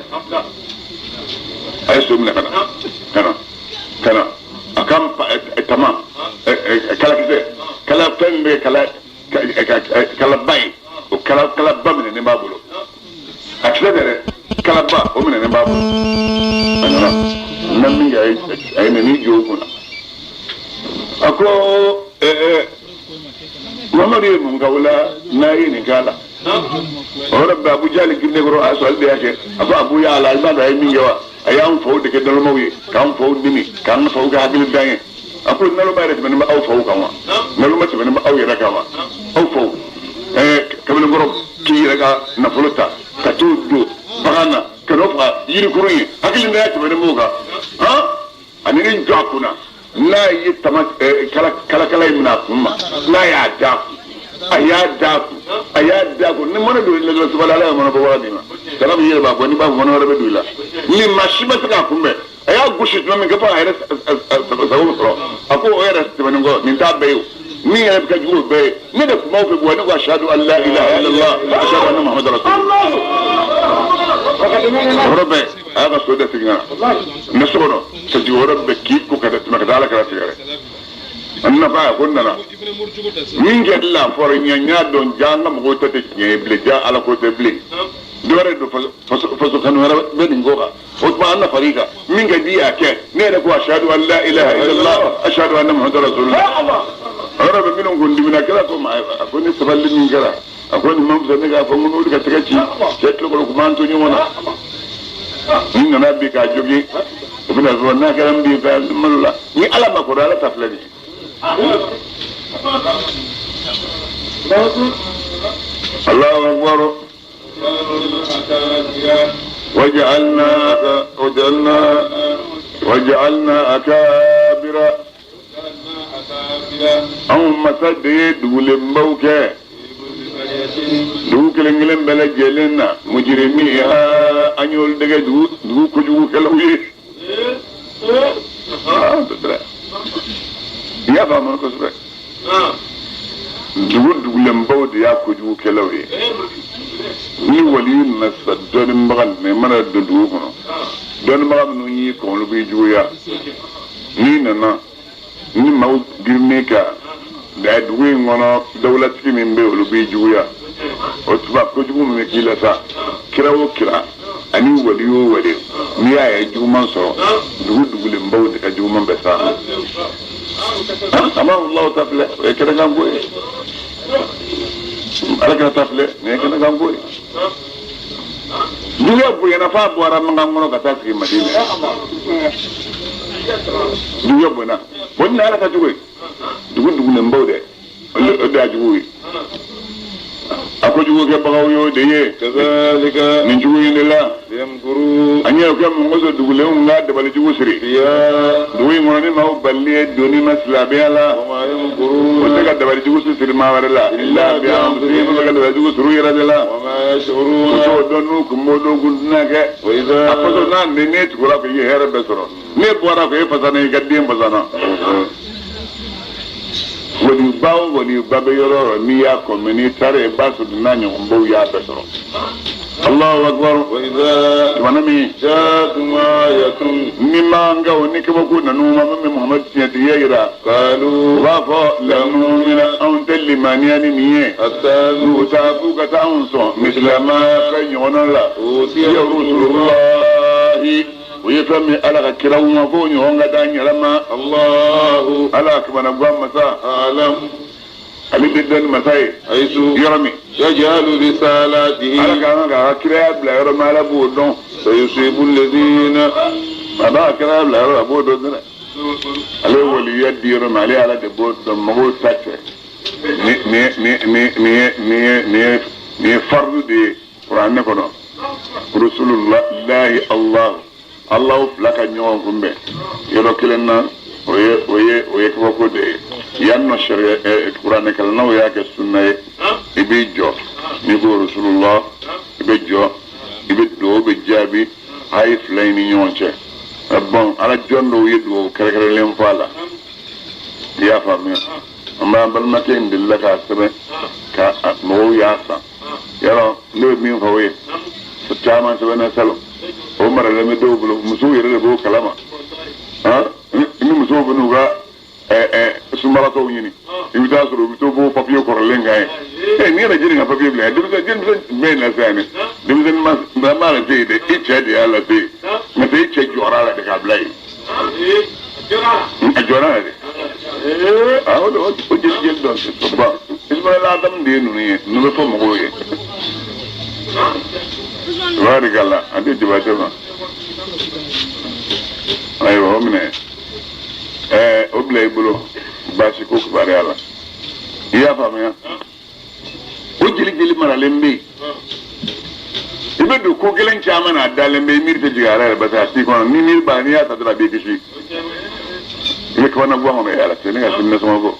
a ye so minɛ ka na ka na ka na a ka tama kalakisɛ kala fɛn min bɛ kala kalaba ye, o kalaba minɛnen b'a bolo, a kisɛ tɛ dɛ, kalaba o minɛnen b'a bolo, a nana na min kɛ a ye nan'i jɔ o kunna, a ko Muhamadu ye mun k'aw la n'a ye nin k'a la, o yɔrɔ bɛɛ Abu Jali girinne kɔrɔ, a y'a sɔrɔ ale de y'a kɛ, a ko Abu y'a la i b'a dɔn a ye min kɛ wa, a y'an faw de kɛ nalomaw ye, k'an faw nini, k'an faw kɛ hakili dan ye, a ko naloma yɛrɛ tɛmɛnen bɛ aw faw kan wa, naloma tɛmɛnen bɛ aw yɛrɛ kan wa, aw faw kamalenkɔrɔ k'i yɛrɛ ka nafolo ta ka t'o don bagan na ka n'o faga yirikurun ye, hakili danya tɛmɛnen b'o kan, han a nana jɔ a kunna, n'a ye tama kalakala in minɛ a kun ma, n'a y'a d'a kun, a y'a d'a kun, a y'a d'a kun, ni mɔnɛ don i la dɔrɔn sabali, Ala ye mɔnɛ bɔ waati ma, kana b'i yɛrɛ b'a bɔ, n'i b'a fɔ mɔnɛ wɛrɛ bɛ don i la, ni maa si ma se k'a kunbɛn, a y'a gosi tuma min kɛ fo a yɛrɛ sago sɔrɔ, a ko o yɛrɛ tɛmɛnen kɔ nin t'a bɛɛ ye o, min yɛrɛ bɛ ka jugu o bɛɛ ye, ne de tun b'aw fɛ bɔ, ne ko ashadu an la ilaha illallah ashadu anna muhammadan rasulullah, yɔrɔ bɛɛ a y'a ka so da segin ka na n bɛ so kɔnɔ ka jigin, o yɔrɔ bɛɛ k'i ko ka tɛmɛ ka taa Ala kɛra sɛgɛrɛ, a nana fɔ a ye ko n nana min kɛ la fɔra ɲɛ, n y'a dɔn ja an ka mɔgɔw ta tɛ tiɲɛ ye bilen, ja Ala ko tɛ bilen, dɔ wɛrɛ don faso kanu wɛrɛ bɛ nin ko kan, o tuma an na far'i kan, min ka di y'a kɛ, ne yɛrɛ ko ashadu an la ilaha illallah ashadu anna muhammadan rasulullah, o yɔrɔ bɛ minnu kun dimina, kira ko ma a ko ni sabali min kɛra, a ko nin ma fisa ne k'a fɔ n ko n'olu ka tɛgɛ ci cɛ tulo kɔrɔ k'u m'an to ɲɔgɔn na, ni nana bi k'a jogin, o bɛna fɔ n'a kɛra n bin fɛ malo la, ni Ala ma kɔrɔ Ala ta filɛ nin ye. Allahu akbar. وجعلنا وجعلنا وجعلنا أكابر anw masa de ye dugulenbaw kɛ, dugu kelen kelen bɛɛ lajɛlen na, mujirimiha an y'olu dege dugu kojugukɛlaw ye. I y'a faamu kosɛbɛ, dugu dugulenbaw de y'a kojugukɛlaw ye. Ni wali nana sa dɔɔninbaga nana, i mana don dugu kɔnɔ, Dɔnnibaga minnu y'i kɔn olu b'i juguya. N'i nana ni maaw girinni kan da dugu in kɔnɔ dawulatigi min bɛ yen olu b'i juguya. O tuma kojugu min bɛ k'i la sa kira o kira ani wali o wali n'i y'a ye juguman sɔrɔ dugu dugulenbaw de ka juguman bɛ s'a ma. Amahulaw ta filɛ o ye kɛnɛkanko ye. Ala kira ta filɛ nin ye kɛnɛkanko ye. Juguya bonyana f'a bɔra Makan kɔnɔ ka taa sigi Madina. Juguya bonyana. O ni Ala ka jugu ye. Dugu dugulenbaw dɛ o de y'a jugu ye. A ko jugukɛbagaw y'o de ye. Kazalika Nin jugu in de la. yamkuru An y'o kɛ mun kosɔn dugulenw ka dabali jugu siri. fiya Dugu in kɔnɔ ni maaw balili ye donni ma silamɛya la. wa ma O yamkuruna tɛ ka dabali jugu siri maa wɛrɛ la. Illa bi anfusihim bɛ ka dabali jugu siri u yɛrɛ de la. wa ma U yash'uruna t'o dɔn n'u kun b'o dɔn kun tɛna kɛ. wa idha A kosɔn n'a ni ne tugura ko i ye hɛrɛ bɛɛ sɔrɔ. Ne bɔra ko e fasana i ka den fasana. Waliba o waliba bɛ yɔrɔ o yɔrɔ n'i y'a kɔn n'i taara i b'a sɔrɔ n'a ɲɔgɔnbaw y'a bɛɛ sɔrɔ. Allahu akbar. wa idha Tumana min ja'atum ayatun ni mankaw ni kabako nanu ma min bɛ Muhamadu tiɲɛtigiya yira. qalu U b'a fɔ lanumina anw tɛ limaniya ni nin ye. hatta N'u taa k'u ka taa anw sɔn misilama fɛn ɲɔgɔnna la. utiya Ya Rasulullahi o ye fɛn min Ala ka kiraw ma f'o ɲɔgɔn ka d'an yɛrɛ ma. Allahu Ala kamanagan masa a'lam ale de dɔnni masa ye. haythu Yɔrɔ min yaj'alu risalatihi Ala ka kan k'a ka kiraya bila yɔrɔ min Ala b'o dɔn. sayusibu alladhina A b'a ka kiraya bila yɔrɔ la a b'o dɔn dɛ. Ale ye waliya di yɔrɔ min ale Ala de b'o dɔn mɔgɔw ta tɛ. Nin ye fardu de ye kuranɛ kɔnɔ. Rasulullahi Allah Allahu fila ka ɲɔgɔn kunbɛn yɔrɔ kelen na o ye kabako de ye. Yan nɔ sariya kuranɛ kalannaw y'a kɛ sunna ye. I b'i jɔ n'i ko Rasulullah i bɛ jɔ i bɛ dugawu bɛ jaabi a ye fila in ni ɲɔgɔn cɛ. Bɔn ala jɔn dɔw ye dugawu kɛrɛnkɛrɛnlen fɔ a la. I y'a faamuya. An b'an balimakɛ in delila k'a sɛbɛn ka mɔgɔw y'a san. Yarɔ ne bɛ min fɔ o ye caman sɛbɛnna salon o maralen bɛ dɔw bolo musow yɛrɛ de b'o kalama. Ni musow bɛ n'u ka sunbagatɔw ɲini i bɛ taa sɔrɔ u bɛ to b'o papiye kɔrɔlen kan ye. N'i yɛrɛ jeni ka papiye bila yan denmisɛn jumɛn in lase yan dɛ denmisɛnnin ma m'a lase yen dɛ i cɛ de y'a lase yen n'o tɛ i cɛ jɔra a la de k'a bila yen. A jɔra a la de. O de o jeli jeli dɔn sisan. Ismaila Adamu de ye ninnu ye ninnu bɛ fɔ mɔgɔw ye. Tabarikala a tɛ Jabatɛ ma. Ayiwa o minɛ o bila i bolo baasi ko kibaruya la. I y'a faamuya? O jeli jeli maralen bɛ yen. I bɛ don ko gɛlɛn caman na a dalen bɛ i miiri tɛ jigin a la yɛrɛ parce que a t'i kɔnɔ ni miiri b'a la n'i y'a ta dɔrɔn a b'i kisi. I bɛ kabana guwan kɔnɔ yala cɛ ne ka sini nasɔngɔ bɔ.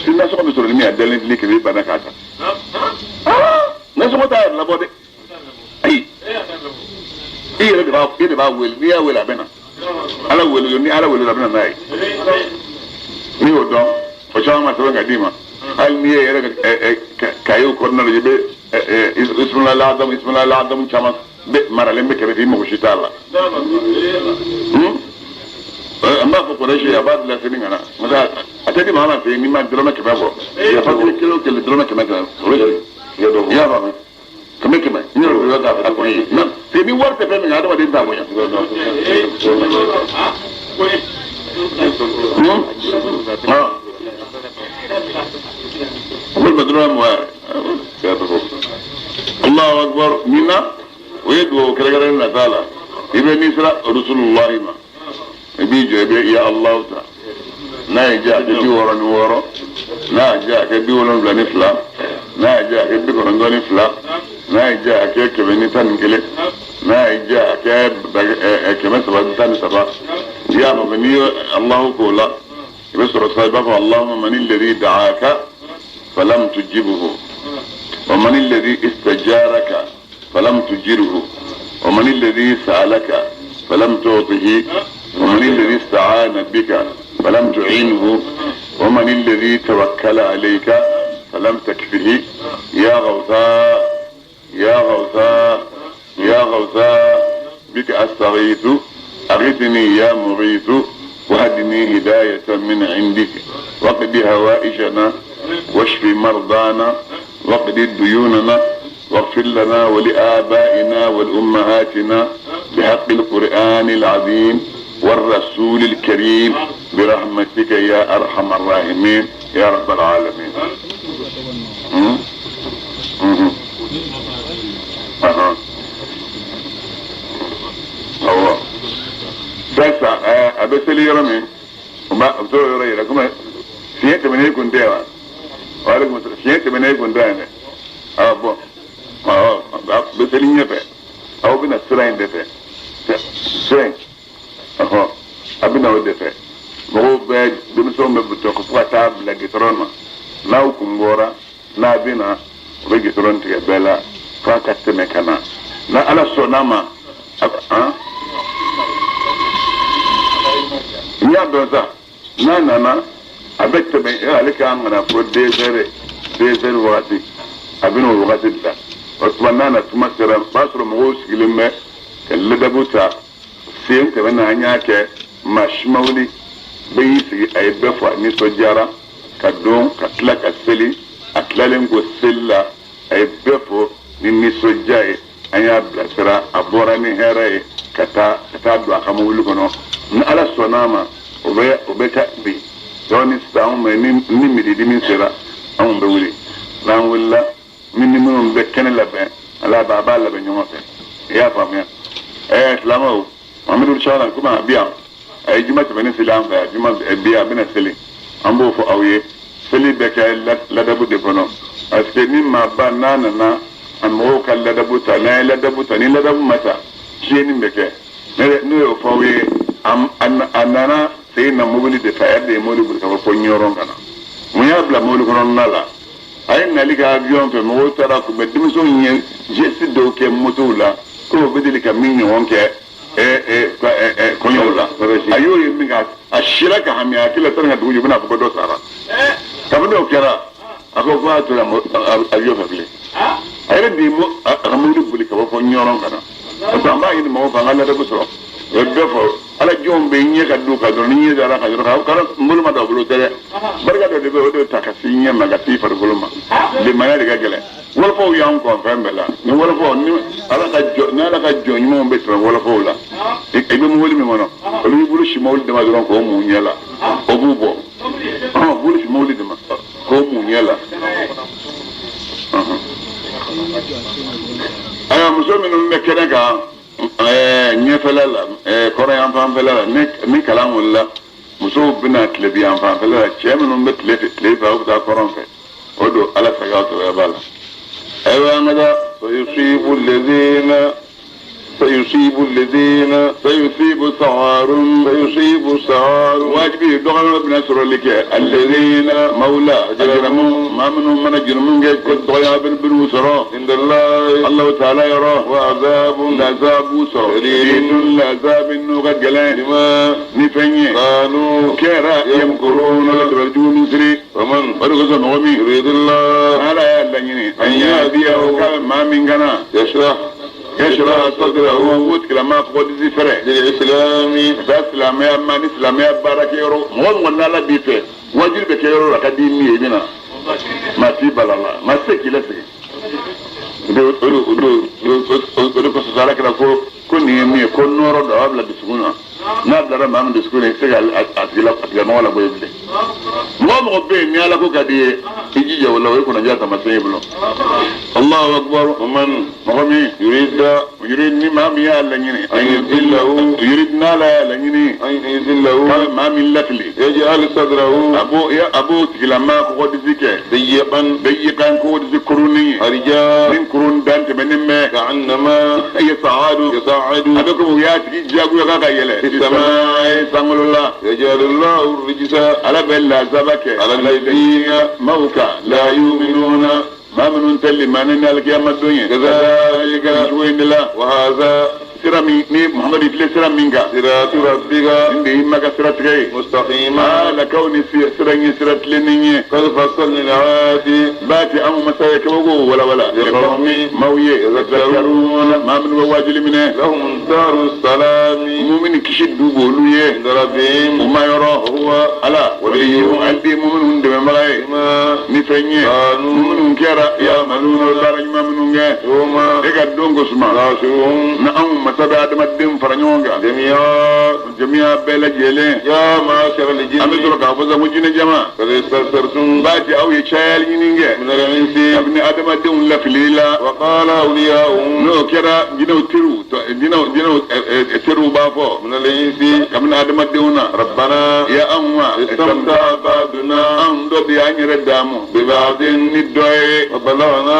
Sini nasɔngɔ bɛ sɔrɔ ni min ye a dalen tile kelen i banna k'a ta. Nasɔngɔ t'a yɛrɛ labɔ dɛ. Ayi. I yɛrɛ de b'a e de b'a wele n'i y'a wele a bɛ na. Ala wele ni Ala wele a bɛ na n'a ye. N'i y'o dɔn o caman ma sɛbɛn ka d'i ma. Hali n'i ye yɛrɛ kayew kɔnɔna la i bɛ Ismaila Adamu Ismaila Adamu caman bɛ maralen bɛ kɛrɛfɛ i mago si t'a la. An b'a fɔ kɔrɔsi a b'a bila sini ka na a tɛ di maa ma fɛ yen n'i ma dɔrɔmɛ 100 bɔ. Papiye kelen o kelen dɔrɔmɛ 100 100 i y'a faamu 100 100 n yɛrɛ bɛ k'a fɔ ye nka ni wari tɛ fɛn min kan adamaden t'a bonya. Walima dɔrɔmɛ 20 yɛrɛ. Allahu akbar nin na o ye dugawu kɛrɛnkɛrɛnnen nata la i bɛ n'i sera Rasulullahi ma i b'i jɔ i bɛ ya Allahu ta n'a ye diya a kɛ 66 n'a y'a diya a kɛ 72 n'a y'a diya a kɛ 92 n'a ye diya a kɛ 111 n'a ye diya a kɛ 313 i y'a faamu n'i ye Allahu k'o la i bɛ sɔrɔ sisan i b'a fɔ Allahumma mani alladhi da'aka falam tujibhu wa mani alladhi istajaraka falam tujirhu wa mani alladhi sa'alaka falam tu'tihi wa mani alladhi ista'ana bika falam tu'inhu wa mani alladhi tawakkala alayka falam takfihi ya ghawtha ya ghawtha ya ghawtha bika astaghithu أغثني يا مغيث وهدني هداية من عندك واقض هوائجنا واشف مرضانا واقض ديوننا واغفر لنا ولآبائنا ولأمهاتنا بحق القرآن العظيم والرسول الكريم برحمتك يا أرحم الراحمين يا رب العالمين. Sisan a bɛ seli yɔrɔ min o b'a o bɛ t'o yɔrɔ yira komi fiɲɛ tɛmɛnen e kun tɛ wa waaleykum salaam fiɲɛ tɛmɛnen e kun tɛ yan dɛ awɔ bɔn awɔ a bɛ seli ɲɛfɛ aw bɛna sira in de fɛ sira in ɔhɔn a bɛna o de fɛ mɔgɔw bɛ denmisɛnw bɛ butɔ fo ka taa bila gitɔrɔn na n'aw kun bɔra n'a bɛ na o bɛ gitɔrɔn tigɛ bɛɛ la f'a ka tɛmɛ ka na n'a Ala sɔnn'a ma han. N y'a dɔn sa n'a nana a bɛ tɛmɛ ale k'an kana fo deux heures wagati a bɛ n'o wagati de la o tuma n'a na tuma sera o b'a sɔrɔ mɔgɔw sigilen bɛ ka ladabu ta sen tɛmɛ na an y'a kɛ maa si ma wuli bɛɛ y'i sigi a ye bɛɛ fɔ a nisɔndiyara ka don ka tila ka seli a tilalen ko seli la a ye bɛɛ fɔ ni nisɔndiya ye an y'a bilasira a bɔra ni hɛrɛ ye ka taa don a ka mobili kɔnɔ ni Ala sɔnn'a ma o bɛ taa bi dɔɔni sisan anw bɛ ni midi dimi sera anw bɛ wuli n'an wulila min ni minnu bɛ kɛnɛ labɛn ala b'a b'a labɛn ɲɔgɔn fɛ i y'a faamuya silamɛw Mamadu Sala komi a bi yan a ye juma tɛmɛnen seli an fɛ yan juma bi a bɛna seli an b'o fɔ aw ye seli bɛ kɛ ladabu de kɔnɔ parce que ni maaba n'a nana a mɔgɔw ka ladabu ta n'an ye ladabu ta ni ladabu ma ta tiɲɛni bɛ kɛ n'o y'o fɔ aw ye a nana segin na mobili de fɛ a yɛrɛ de ye mobili boli ka bɔ fo Ɲɔrɔn ka na mun y'a bila mobili kɔnɔna la a ye nali kɛ avion fɛ mɔgɔw taara kunbɛn denmisɛnw ye geste dɔw kɛ motow la ko o bɛ deli ka min ɲɔgɔn kɛ kɔɲɔw la a y'o ye min kɛ a sira ka hami a hakili la sani ka dugu jɛ u bɛna fɔ ko dɔ sara kabini o kɛra a ko f'a tora avion fɛ bilen a yɛrɛ de ye a ka mobili boli ka bɔ fo Ɲɔrɔn ka na parce que an b'a ɲini mɔgɔw fɛ an ka ladabu sɔrɔ o ye bɛɛ fɔ ala jɔnw bɛ ɲɛ ka d'u kan dɔrɔn ni ɲɛ dara kan dɔrɔn kana n bolo ma da o bolo tɛ dɛ barika dɔ de bɛ o de ta ka s'i ɲɛ ma ka s'i farikolo ma limaniya de ka gɛlɛn wɔlɔfɔw y'an kɔn fɛn bɛɛ la ni wɔlɔfɔw ni ala ka jɔ ni ala ka jɔn ɲumanw bɛ tɛmɛ wɔlɔfɔw la i bɛ mobili min kɔnɔ olu b'i bolo si mobili dama dɔrɔn k'o mun ɲɛ la o b'u bɔ bolo si mobili dama k'o mun ɲɛ la. Ayiwa muso minnu bɛ kɛnɛ kan ɲɛfɛla la kɔrɔ yan fanfɛla la ni kalan wulila musow bɛna tilebi yan fanfɛla la cɛ minnu bɛ tile fɛ u bɛ taa kɔrɔn fɛ o don ala sago tɔgɔ b'a la. Ayiwa an ka taa. سيصيب الذين سيصيب سعار سيصيب سعار واجبي دغنا بن سر لك الذين مولى اجرموا ما منهم من اجرمون قد ضيا بن بن سرا عند الله الله تعالى يراه وعذاب العذاب شديد العذاب نغجلان بما نفني كانوا كرا يمكرون لترجو من سري ومن ورغز نغمي يريد الله على يلني ان يهديه ما من غنا يشرح يشرح صدره وتكلم فقد زفره للإسلام الإسلام يا من الإسلام يا بارك يرو مو لا بيفه واجب بك يرو لك ديني بنا ما في بلا ما سكي لا سكي do ko sala kala ko ko ni mi ko noro do abla bisuguna na dara ma am bisuguna se al atila atila ma wala boy bile mo mo be ni ala ko kadi ijije wala o ko na jata ma sey bulo Allahu akbar man mami yurid yurid ni ma mi ala nyini an yudillahu yurid na la la nyini an yudillahu kal ma min lafli yaj'al sadrahu abu ya abu tigilama ko dizike dayiqan dayiqan ko dizikuruni arja min kurun dante benemme ka'annama yas'adu yas'adu abekum ya tigi jagu ya ka yele samai sangolola yaj'al Allahu rijsa ala bella zabake ala alladhina mawka la yu'minuna ما من تلي ما نال قيامة الدنيا كذلك وين لا وهذا سرا مي محمد يفلي سرا منك صراط ربك عندي ما كسرت غي مستقيما لكوني سرا سرا تلني قد فصلنا الآيات باتي أم مسايا كوغو ولا ولا لقوم موي يذكرون ما Maa minnu bɛ waajuli minɛ. Lahum daru salami. Mumini kisi du b'olu ye. Inda rabbihim. U ma yɔrɔ. Huwa. Ala. Waliyuhum ale de ye muminu dɛmɛbaga ye. Bima. Ni fɛn ye. Kanu. Minnu kɛra. Ya'maluna baara ɲuman minnu kɛ. Yawma. E ka don ko suma. Nahshuruhum. Na anw masa bɛ adamaden fara ɲɔgɔn kan. Jami'a. Jamiya bɛɛ lajɛlen. Ya ma'ashara al-jinni. An bɛ sɔrɔ k'a fɔ sa ko jinɛ jama. Qad istaktartum. B'a jɛ aw ye cayali ɲini kɛ. Min al-insi. Kabini adamadenw lafilili la. Wa qala awliya'uhum. N'o kɛra jinɛw teriw jinɛw teriw b'a fɔ. Min al-insi. Kabini adamadenw na. Rabbana. Ya anw ma. Istamta'a ba'duna. Anw dɔ de y'an yɛrɛ daamu. Bi ba'din. Ni dɔ ye. Wa balaghna.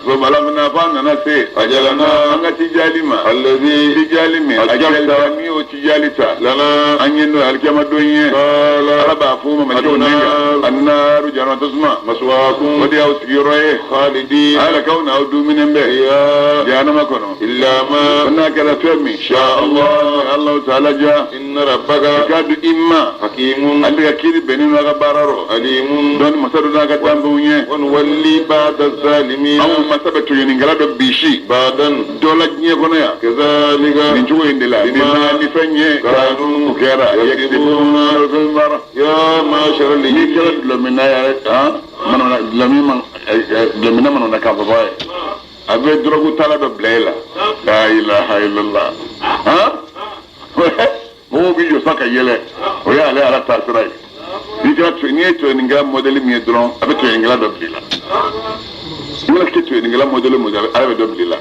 Wa balaghna f'an nana se. Ajalana. An ka tijali ma. Alladhi. Tijali min. Ajalta. Min y'o tijali ta. Lana. An ye n'o ye alikiyama don ye. Qala. Ala b'a fɔ o ma malikiw ne kan. Annaaru jahanama tasuma. Maswaakum. O de y'aw sigiyɔrɔ ye. Khalidin. Ala k'aw n'aw dumuni bɛɛ. Fiha. Jahanama kɔnɔ. Illa ma. Ko n'a kɛra fɛn min. Sha Allah. Allahu ta'ala ja. Inna rabbaka. I k'a dɔn i ma. Hakimun. Ale ka kiiri bɛnnen don a ka baara rɔ. Alimun. Dɔnni masa dɔ n'a ka danfɛnw ye. Wa nuwalli ba'da zalimin. Anw masa bɛ tɔɲɔnikɛla dɔ bisi. Ba'dan. Dɔ la diɲɛ kɔnɔ yan. Kazalika. Nin cogo in de la. Bima. Ni fɛn ye. Kanu. O kɛra. Yaksibuna. Fɛn baara. Ya ma'ashara N'i al-jinni. kɛra dulɔminna yɛrɛ han manamana dulɔmin man dulɔminna manamana k'a fɔ fɔ ye. A bɛ dɔrɔgu tala dɔ bila e la. La ilaha illallah. Han mɔgɔw b'i jɔ sa ka yɛlɛ. O y'ale Ala taasira ye. N'i kɛra n'i ye tɔɲɔnikɛla mɔdɛli min ye dɔrɔn a bɛ tɔɲɔnikɛla dɔ bila i la. I mana kɛ tɔɲɔnikɛla mɔdɛli mɔdɛli Ala bɛ dɔ bila i la.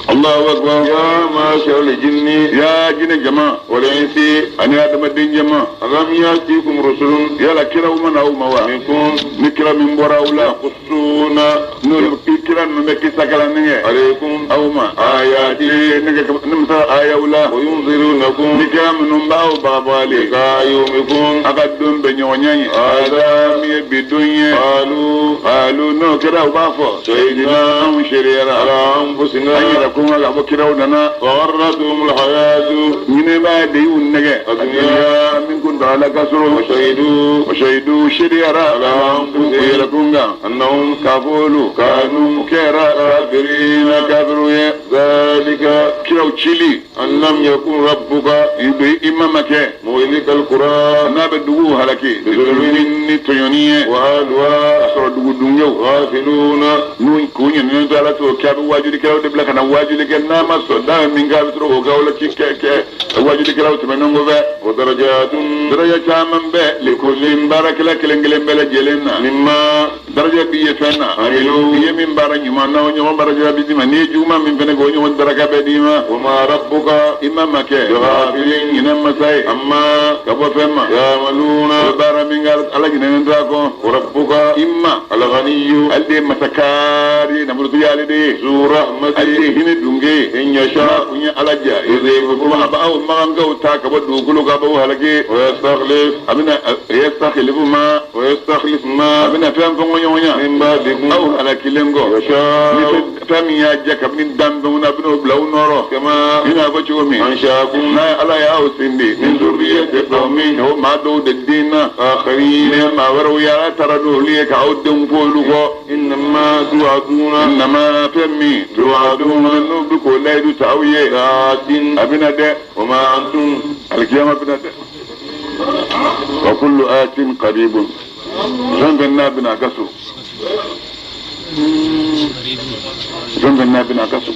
Allahu akbar. Ya ma'ashara al-jinni. Ya jinɛ jama. Wal insi. Ani adamaden jama. Alam ya'tikum rusulun. Yala kiraw ma na aw ma wa? Minkum. Ni kira min bɔra aw la. Yaqussuna. N'olu kira ninnu bɛ kisa kalan kɛ. Alaykum. Aw ma. Ayati. Ne misa ayaw la. Wa yunzirunakum. Ni kira minnu b'aw bagabagali. Liqa'a yawmikum. A ka don bɛ ɲɔgɔn ɲɛ ye. Hada. Min ye bi don ye. Qalu. Alu n'o kɛra u b'a fɔ. Shahidna. Anw seereyara. Ala anfusina. An yɛrɛ ko k'a fɔ kiraw nana. Wa gharratuhum al-hayatu. Ɲinɛbaa de y'u nɛgɛ. Ad-dunya. Min kun ala ka sɔrɔ. Wa shahidu. Wa shahidu seereyara. Ala anfusihim. U yɛrɛ kun kan. Annahum. K'a fɔ olu. Kanu. Kɛra kafirina kafiru ye. Dhalika. Kiraw cili. An lam yakun rabbuka. I bɛ i ma ma kɛ. Muhlika al-qura. N'a bɛ dugu halaki. Bizulmin. Ni tɔɲɔni ye. Wa ahluha. K'a sɔrɔ dugu dungew. Ghafiluna. N'u k'u ɲininen to Ala t'o kɛ a bɛ waajulikɛlaw de bila ka na waajuli kɛ n'a ma sɔn n'a ye min kɛ a bɛ sɔrɔ k'o kɛ aw la ci kɛ kɛ waajulikɛlaw tɛmɛnen kɔfɛ. Wa darajatun. Daraja caman bɛ likulli baarakɛla kelen kelen bɛɛ lajɛlen na. Mimma. Daraja b'i ye fɛn na. Amilu. I ye min baara ɲuman na o ɲɔgɔn daraja bɛ d'i ma n'i ye juguman min fɛnɛ kɛ o ɲɔgɔn daraka bɛ d'i ma. Wa ma rabbuka. I ma ma kɛ. Bighafilin. Ɲinɛ masa ye. Amma. Ka bɔ fɛn ma. Ya'maluna. O bɛ baara min kɛ Ala ɲinɛnen t'a kɔ. Wa rabbuka. I ma. Al-ghaniyyu. Ale de ye masakaari ye nafolotigi y'ale de ye. Zu rahmati. Ale de ye hinɛ dunke ye. In yasha. N'a kun ye Ala ja. Yudhibukum. A b'aw magankaw ta ka bɔ dugukolo kan a b'aw halaki. Wa yastakhlif. A bɛna yastakhlifu ma. Wa yastakhlif ma. A bɛna fɛn fɔnkɔ ɲɔgɔn ɲɛ. Min ba'dikum. Aw halakilen kɔ. Yasha. Ni fɛn min y'a diya kabini danfɛnw na a bɛna o bila aw nɔrɔ. Kama. I n'a fɔ cogo min. Ansha'akum. N'a ye Ala y'aw sindi. Min dhurriyyati qawmin. O maa dɔw de den na. Akharin. Ni maa wɛrɛw ye Ala taara n'olu ye k'aw denw fɔ olu kɔ. Innama tu'aduna. Innama fɛn min. Tu'aduna n'u bɛ k'o layidu ta aw ye. La'atin. A bɛna dɛ. Wa ma antum. Alikiyama bɛna dɛ. Wa kullu atin qaribun. Fɛn fɛn n'a bɛna a ka so. Fɛn fɛn n'a bɛna a ka so.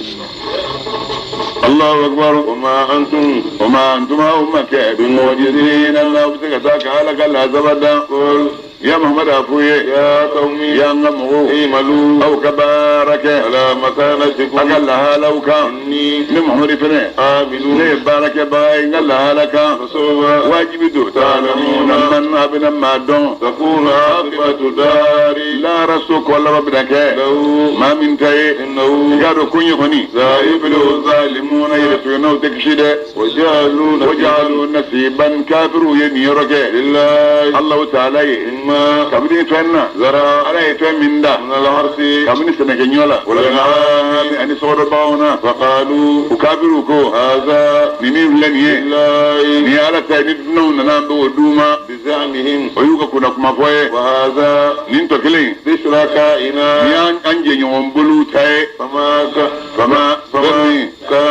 Allahu akbar. Wa ma antum. Wa ma antum aw ma kɛ. Bimu'jizina n'aw bɛ se ka taa ka Ala ka lazaba dan. Qul. Ya Muhammad a f'u ye. Ya qawmi. Ya n ka mɔgɔw. I'malu. Aw ka baara kɛ. Ala makanatikum. A ka lahalaw kan. Inni. Ne Muhammad fɛnɛ. Amilun. Ne ye baarakɛbaga ye n ka lahala kan. Fasawfa. Wajibi don. Ta'lamuna. Man a bɛna maa dɔn. Takunu aqibatu dari. Lahara so kɔ laban bɛna kɛ. Lahu. Maa min ta ye. Innahu. I k'a dɔn ko n ye kɔni. La yuflihu zalimuna yɛrɛ tɔɲɔnaw tɛ kisi dɛ. Wajalu. Wajalu nasiban kafiru ye nin yɔrɔ kɛ. Lillahi. Allahu ta'ala ye. Mimma. Kabini fɛn na. Zara. Ala ye fɛn min da. Min al-harsi. Kabini sɛnɛkɛɲɔ la. Wal an'ami. Ani sɔgɔdɔ baganw na. Faqalu. U kafiru ko. Hadha. Nin min filɛ nin ye. Lillahi. Nin ye Ala ta ye ni dunanw nana an bɛ o d'u ma. Bizamihim. O y'u ka kunna kuma fɔ ye. Wa hadha. Nin tɔ kelen. Li shuraka'ina. Nin y'an jɛɲɔgɔn bolow ta ye. Fama ka. Fama. Fama. Fɛn min. Kana.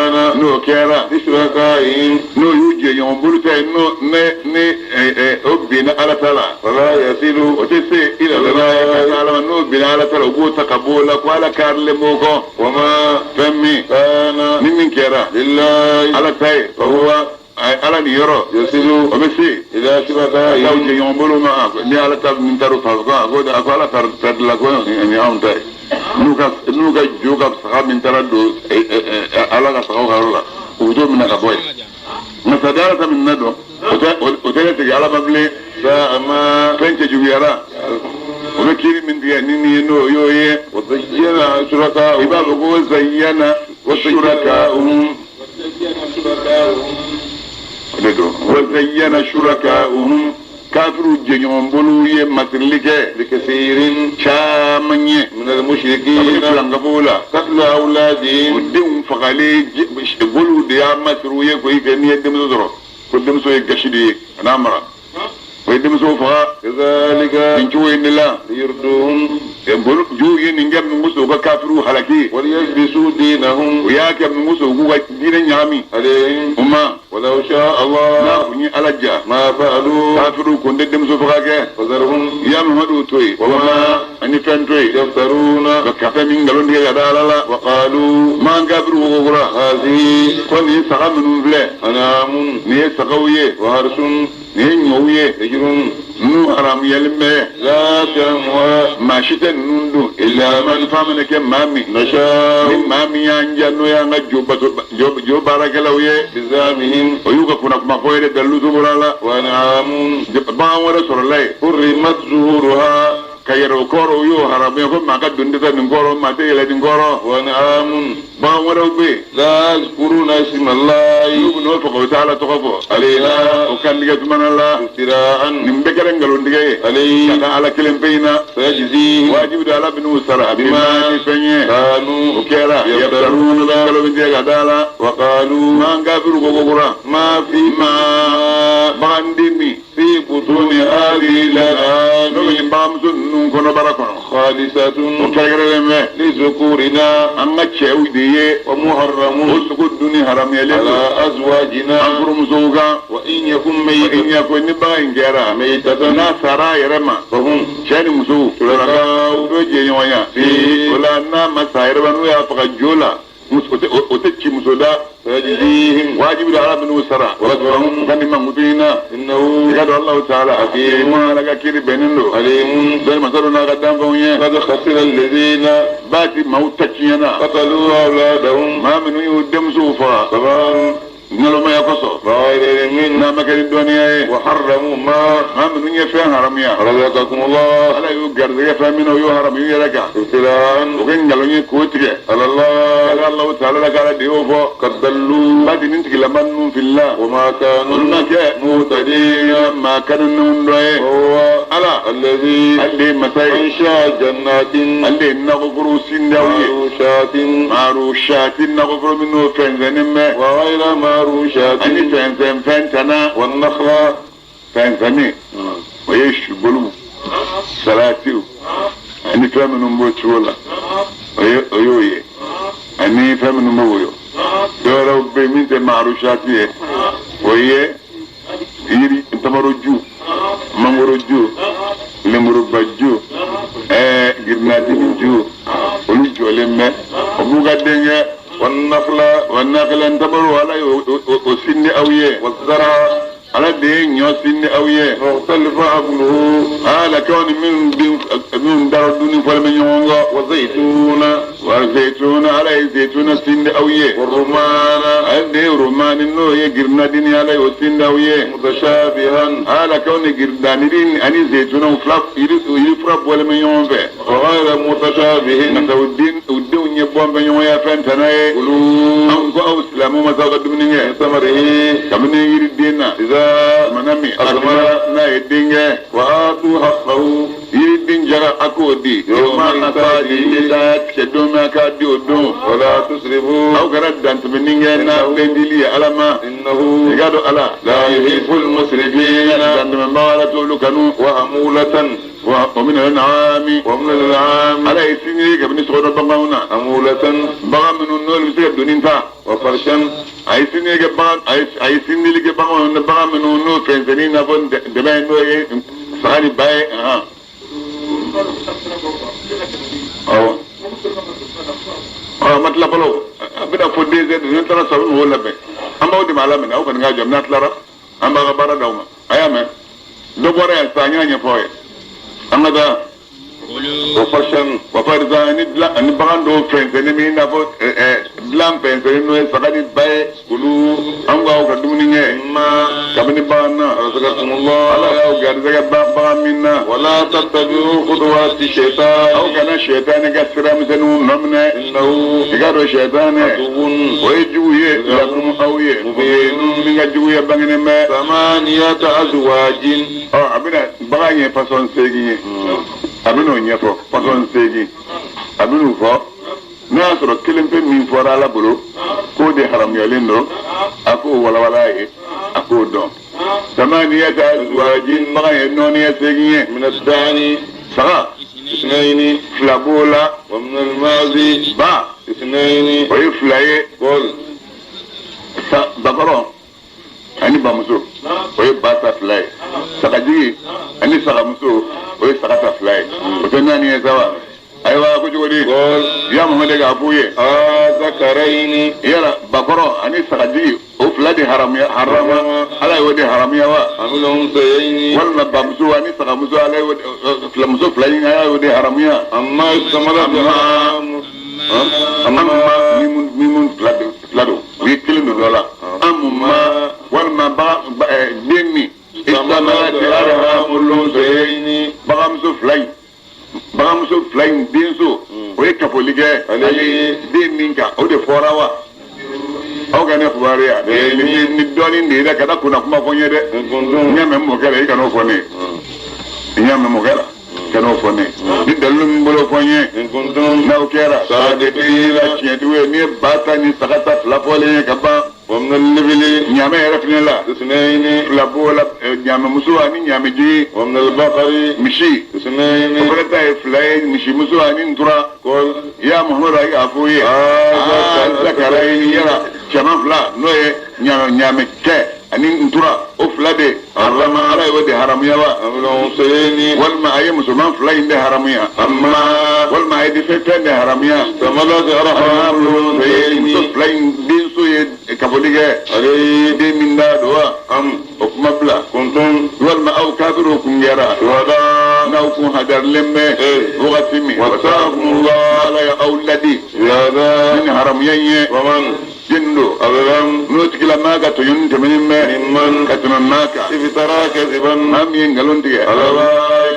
N'o kɛra لشركائهم n'o y'u jɛɲɔgɔn bolo ta ye n'o ne ne o binna Ala ta la فلا يصل o tɛ se ila la ala ma n'o binna Ala ta la u b'o ta ka b'o la ko Ala karilen b'o kɔ وما fɛn min كان ni min kɛra لله Ala ta ye فهو Ala nin yɔrɔ يصل o bɛ se إلى aw شركائهم jɛɲɔgɔn bolo ma ni Ala ta min taara o fan fɛ ko a ko Ala ta la ko nin y'anw ta ye n'u ka jo ka saga min taara don Ala ka sagaw ka yɔrɔ la u bɛ t'o minɛ ka bɔ yen nka sadi Ala ta min na dɔn o tɛ segin Ala ma bilen ساء ما fɛn cɛjuguyara o bɛ kiiri min tigɛ ni nin ye n'o y'o ye وزين i شركاؤهم b'a fɔ ko zayyana shuraka'uhum o de don wa zayyana shuraka'uhum kafiru jɛɲɔgɔn bolow ye masirili kɛ لكثير caman ye من kabini المشركين filankafow la قتل o أولادهم denw fagalen bolow de y'a masiriw ye ko i fɛ n'i ye denmuso sɔrɔ ko denmuso ye gasi de ye a n'a mara o ye denmuso faga كذلك nin cogo in de la ليردوهم bolo juw ye nin kɛ min kosɔn u ka kafiruw halaki وليلبسوا دينهم u y'a kɛ min kosɔn u k'u ka diinɛ ɲagami عليهم o ma ولو شاء n'a الله kun ye Ala ja ما فعلوا kafiruw kun tɛ denmuso faga kɛ فذرهم ya Muhamadu to yen وما ani fɛn to yen يفترون ka fɛn min nkalon tigɛ ka da Ala la وقالوا man kafiruw ko kura هذه ko nin saga minnu filɛ أنعام nin ye sagaw ye وحرث nin ye ɲɔw ye حجر ninnu haramuyalen bɛ لا تعمها maa si tɛ ninnu dun إلا من man fa mana kɛ maa min ni نشاء maa min y'an ja n'o y'an ka jo bato jo baarakɛlaw ye بزعمهم o y'u ka kunna kuma fɔ ye dɛ dalilu t'o bolo a la وأنعام bagan wɛrɛ sɔrɔla yen حرمت ظهورها ka yɛrɛ o kɔrɔ o y'o haramuya ko maa ka don tɛ taa nin kɔrɔ maa tɛ yɛlɛ nin kɔrɔ وأنعام bagan wɛrɛw bɛ yen لا يذكرون اسم الله n'u bɛ n'o faga u tɛ Ala tɔgɔ fɔ عليها o kan tigɛ tumana la افتراء nin bɛɛ kɛra nkalontigɛ ye ka عليه da Ala kelen pe in na سيجزيهم wajibi don Ala bɛ n'u sara بما bima ni fɛn ye o كانوا kɛra يفترون nkalon min tigɛ ka da la وقالوا man kafiru ko ko kura ما في ma baganden min في بطون هذه n'o bɛ الأنعام nin baganmuso ninnu kɔnɔbara kɔnɔ o خالصة kɛrɛnkɛrɛnnen bɛ لذكورنا an ka cɛw de ye o ومحرم sogo dunni haramuyalen على don an أزواجنا furumusow kan وإن يكن i ميتا ɲɛ ko ni bagan in kɛra ميتة n'a sara a yɛrɛ ma فهم cɛ ni muso شركاء u bɛ jɛɲɔgɔnya فيه o la n'a ma sa a yɛrɛ ma n'u y'a faga jo la o tɛ ci muso da سيجزيهم wajibi don Ala bɛ n'u sara وأجرهم u ka nin mankutu in na إنه i ka dɔn Alahu taala حكيم Ala ka kiiri bɛnnen don عليم dɔnni masa dɔ n'a ka danfɛnw ye قد خسر الذين b'a ti maaw ta tiɲɛ na قتلوا أولادهم maa minnu y'u denmusow faga طبعا nkalonmaya kosɔn بغير علم n'a ma kɛ ni dɔnniya ye وحرموا ما maa minnu ye fɛn haramuya رزقكم الله Ala y'u garisɛgɛ fɛn min na u y'o haramu u yɛrɛ kan ابتلاء o kɛ nkalon ye k'o tigɛ على الله ala Alahu taala la k'ala de y'o fɔ قد ضلوا b'a ti nin tigilama ninnu filila وما olu ma كانوا kɛ مهتدين maa kanunenw dɔ ye وهو Ala الذي ale de ye masa ye أنشأ جنات ale de ye nakɔforo sindaw ye معروشات marushati nakɔforo minnu fɛnsɛnnen bɛ وغير معروشات ani fɛnsɛn fɛn tana والنخل fɛnsɛnni o ye suboluw salatiw ani fɛn minnu b'o cogo la o y'o ye ani fɛn minnu b'o woyo dɔwɛrɛw bɛ yen min tɛ marushati ye o ye yiri ntamaro ju mangoro ju lemuruba ju girinadini ju olu jɔlen bɛ o b'u ka denkɛ والنخل wa nakala ntamaro Ala ye o sindi aw ye والزرع Ala de ye ɲɔ sindi aw ye مختلف أكله ala kɛw ni minnu den minnu dara dunni fɔlen bɛ ɲɔgɔn kɔ والزيتون wa zeytuna Ala ye zeytuna sindi aw ye والرمان ale de ye romani n'o ye girinadini Ala ye o sindi aw ye متشابها ala kɛw ni giridanidi ani zeytunaw fila yiri fura bɔlen bɛ ɲɔgɔn fɛ وغير متشابه nka u denw ye bɔn bɛ ɲɔgɔnya fɛn tana ye كلوا anw ko aw silamɛw ma s'aw ka dumuni kɛ من ثمره kabini yiriden na إذا mana min أثمر n'a ye den kɛ وآتوا حقه yiriden jaga a k'o di يوم حصاده taa tigɛ don min a k'a di o don ولا تسرفوا aw kana dantɛmɛni kɛ n'a fɛn dili ye Ala ma إنه i ka dɔn Ala لا يحب المسرفين dantɛmɛbaga Ala t'olu kanu وحمولة Wa min al-an'ami Wa min al-an'ami Ala ye sinjili kabini sokɔnɔ baganw na Hamulatan bagan minnu n'olu bɛ se ka doni ta Wa farshan a ye sinjili kɛ bagan a ye sinjili kɛ baganw na bagan minnu n'o fɛnsɛnni i n'a fɔ dɛmɛ ye n'o ye saga ni ba ye awɔ a ma tila fɔlɔ a bɛna fɔ 2 heures ne taara sɔrɔ mɔgɔw labɛn an b'aw dɛmɛ a la minɛ aw kɔni k'a jɔ n'a tilara an b'a ka baara d'aw ma a y'a mɛn dɔ bɔra yan sisan an y'a ɲɛfɔ aw ye an ka taa Wa farshan wa farisa ani dilan ani bagan dɔw fɛnsɛnni min i n'a fɔ dilan fɛnsɛnni n'o ye saga ni ba ye Kulu an k'aw ka dumuni kɛ Mimma kabini bagan na Razaqakumullah Ala y'aw garisɛgɛ bagan min na Wala tattabi'u khutuwati shaytan aw kana sɛtanɛ ka sira misɛnninw nɔ minɛ Innahu i k'a dɔn sɛtanɛ aduwwun o ye jugu ye lakum aw ye Mubinun min ka juguya bangenen bɛ Thamaniyata azwajin ɔ a bɛna bagan ye façon 8 ye a bɛn'o ɲɛfɔ façon 8 a bɛn'o fɔ n'a y'a sɔrɔ kelen pe min fɔra Ala bolo k'o de haramuyalen don a k'o walawala ye a k'o dɔn samaniyata azwajin bagan ye nɔɔniya 8 ye Min ad-da'ni saga Isnaini 2 b'o la Wa min al-ma'zi ba Isnaini o ye 2 ye Qul bakɔrɔ ani bamuso o ye ba ta 2 ye sagajigi ani sagamuso o ye saga ta 2 ye o tɛ 4 ye sa wa ayiwa ko cogo di Qul ya Muhamadu k'a f'u ye Azakaraini yala bakɔrɔ ani sagajigi o 2 de haramuya harama Ala y'o de haramuya wa Amil unsayayni walima bamuso ani sagamuso Ala y'o filamuso 2 in Ala y'o de haramuya Amma istamalat Amma Amma ni mun 2 don u ye 1 don dɔ la amma walima bagan den min istamalat arhamul unsayayni baganmuso 2 in baganmuso 2 in denso o ye kafoli kɛ ale den min kan o de fɔra wa aw ka ne kibaruya ni dɔɔnin de ye dɛ kana kunna kuma fɔ n ye dɛ In n y'a mɛn mɔkɛ la i kan'o fɔ ne ye n y'a mɛn mɔkɛ la kan'o fɔ ne ye ni dalilu min bolo fɔ n ye In kuntum n'aw kɛra Sadiqina tiɲɛtigiw ye n'i ye ba ta ni saga ta 2 fɔlen ye ka ban Wa min al-ibli ɲaamɛ yɛrɛ fana la Isnaini 2 b'o la ɲaamɛmuso ani ɲaamɛjigi Wa min al-baqari misi o Isnaini fana ta ye 2 ye misimuso ani ntura Qul ya Muhamadu a y'a f'u ye zakarayini yala cɛman 2 n'o ye ɲaamɛ kɛ ani ntura o 2 de harama Ala y'o de haramuya wa Amil unsayayni walima a ye musoman 2 in de haramuya Amma walima a ye dɛsɛ fɛn de haramuya Istamalat arhamul muso unsayayni 2 in denso ye kafoli kɛ Alayhi den min da don wa Am o kuma bila Kuntum walima aw kafiriw kun kɛra Shuhada n'aw kun hadarilen bɛ wagati min Wasakumullah Ala ye aw ladi Bihadha ni haramuya in ye Waman jeni don Azlam n'o tigilamaa ka tɔɲɔni tɛmɛnen bɛ Mimman ka tɛmɛ maa kan Iftara kadhiban maa min ye nkalon tigɛ Ala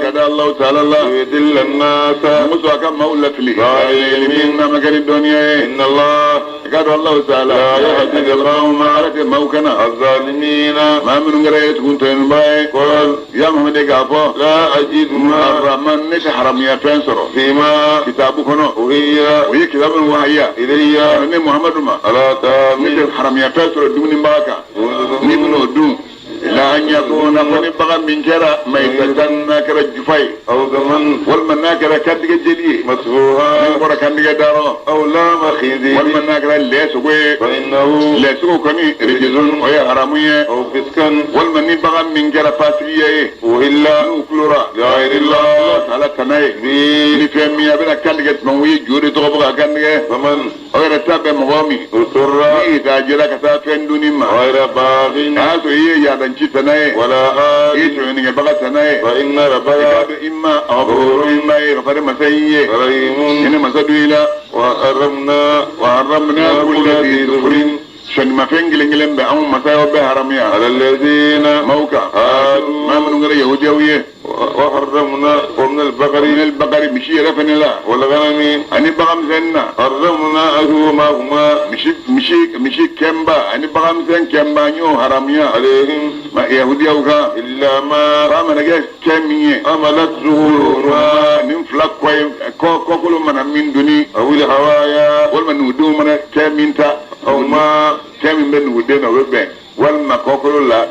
ka da Alahu taala la Liyudilla an-nasa muso a ka maaw lafili Bi min n'a ma kɛ ni dɔnniya ye Inna Allah i k'a dɔn Alahu taala La yahdi al-qawma Ala tɛ maaw kana az-zalimina maa minnu kɛra ye tugun tɔɲɔnibaa ye Qul ya Muhamadu k'a fɔ La ajidu ma harama ne tɛ haramuya fɛn sɔrɔ fima kitabu kɔnɔ Uhiya o ye kitabu min wahaya ilayya ne Muhamadu ma ala ne tɛ ta'amin haramuya fɛn sɔrɔ dumunibaga kan n'i bɛn'o dun la an yakuna fo ni bagan min kɛra mayitatan n'a kɛra jufa ye Aw daman walima n'a kɛra kantigɛ jeli ye min masfuha bɔra kantigɛ dayɔrɔ Aw lama khinzir walima n'a kɛra lɛ sogo ye Fa innahu lɛ sogo kɔni rijizun o ye haramu ye Aw fiskan walima ni bagan min kɛra fasigiya ye Uhilla n'u kulora Lighayrillah Ala taala tana ye Bi ni fɛn min a bɛna kantigɛ tuma o ye jo de tɔgɔ fɔ ka kantigɛ Faman o yɛrɛ ta bɛ mɔgɔ min Uturra n'i taa jɛra ka taa fɛn dunni ma Ghayra baghin a y'a sɔrɔ i ye yaadanci tana ye Wala i ye adin tɔɲɔnikɛbaga tana ye Fa inna i k'a rabbaka dɔn i ma ghafurun i ma ye ghafari masa in ye Rahimun hinɛ masa don i la Wa haramna wa haramna kulla dhi dhufrin sɔnimafɛn kelen kelen bɛ anw masayaw bɛɛ haramuya Ala alladhina maaw kan Hadu maa minnu kɛra yahudiyaw ye Wa haramna Wa min al-baqari minal bakari misi yɛrɛ fɛnɛ la Wal ghanami ani bagan misɛnnin na Haramna ashumahuma misi misi misi kɛnba ani bagan misɛn kɛnba n y'o haramuya Alayhim ma yahudiyaw kan Illa ma fa mana kɛ kɛ min ye Amalat zuhuruhuma nin fila kɔ ye kɔ kɔkolo mana min doni Aw al-hawaya walima nugudenw mana kɛ min ta Aw ma kɛ min bɛ nuguden na o bɛ bɛn walima kɔkolo la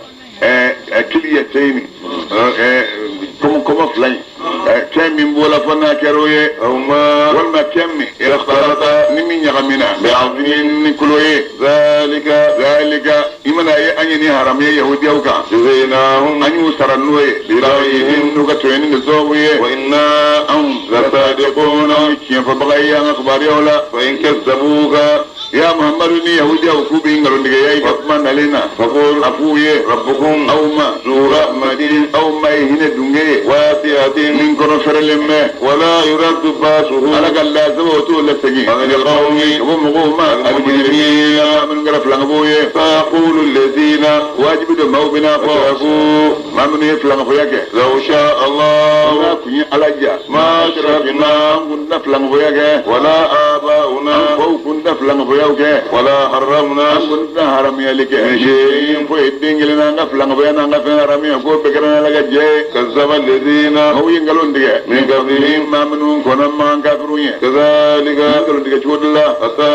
kili yɛ cɛ ɲini kɔmɔ 2 in Fɛn min bɔra fo n'a kɛra o ye. أو ما Walima fɛn min ikhtalata ni min ɲagamina. Bi'azmin ni kolo ye. ذلك Zalika i mana ye an ye ni haramu ye yahudiyaw kan. جزيناهم An y'u sara n'o ye. Bibaghihim n'u ka tɔɲɔni de sababu ye. وإنا Anw لصادقون anw ye tiɲɛfɔbaga ye an ka kibaruyaw la. فإن كذبوك Ya Muhammadu ni yahudiyaw k'u bɛ nkalontigiya i ka kuma nalen na. فقل A f'u ye. ربكم Aw ma. ذو رحمة Aw ma ye hinɛ dunge ye. واسعة Min kɔnɔ fɛrɛlen bɛ. ولا يرد بأسه Ala ka lazaba o t'o lasegin. عن القوم Ka bɔ mɔgɔw ma. المجرمين Minnu kɛra filankafow ye. فيقول الذين Wajibi don maaw bɛna fɔ. أشركوا Maa minnu ye filankafoya kɛ. لو شاء الله N'a kun ye Ala ja. ما أشركنا An kun tɛna filankafoya kɛ. ولا An آباؤنا faw kun tɛna filankafoyaw kɛ. ولا حرمنا An kun tɛna haramuyali kɛ. من شيء Foyi den kelen n'an ka filankafoya n'an ka fɛn haramuya k'o bɛɛ kɛra n'Ala ka jɛ ye. كذب الذين Maaw ye nkalon tigɛ. من قبلهم Maa minnu kɔnɔ man kafiriw ye. كذلك Nkalon tigɛ cogo dɔ la. أتى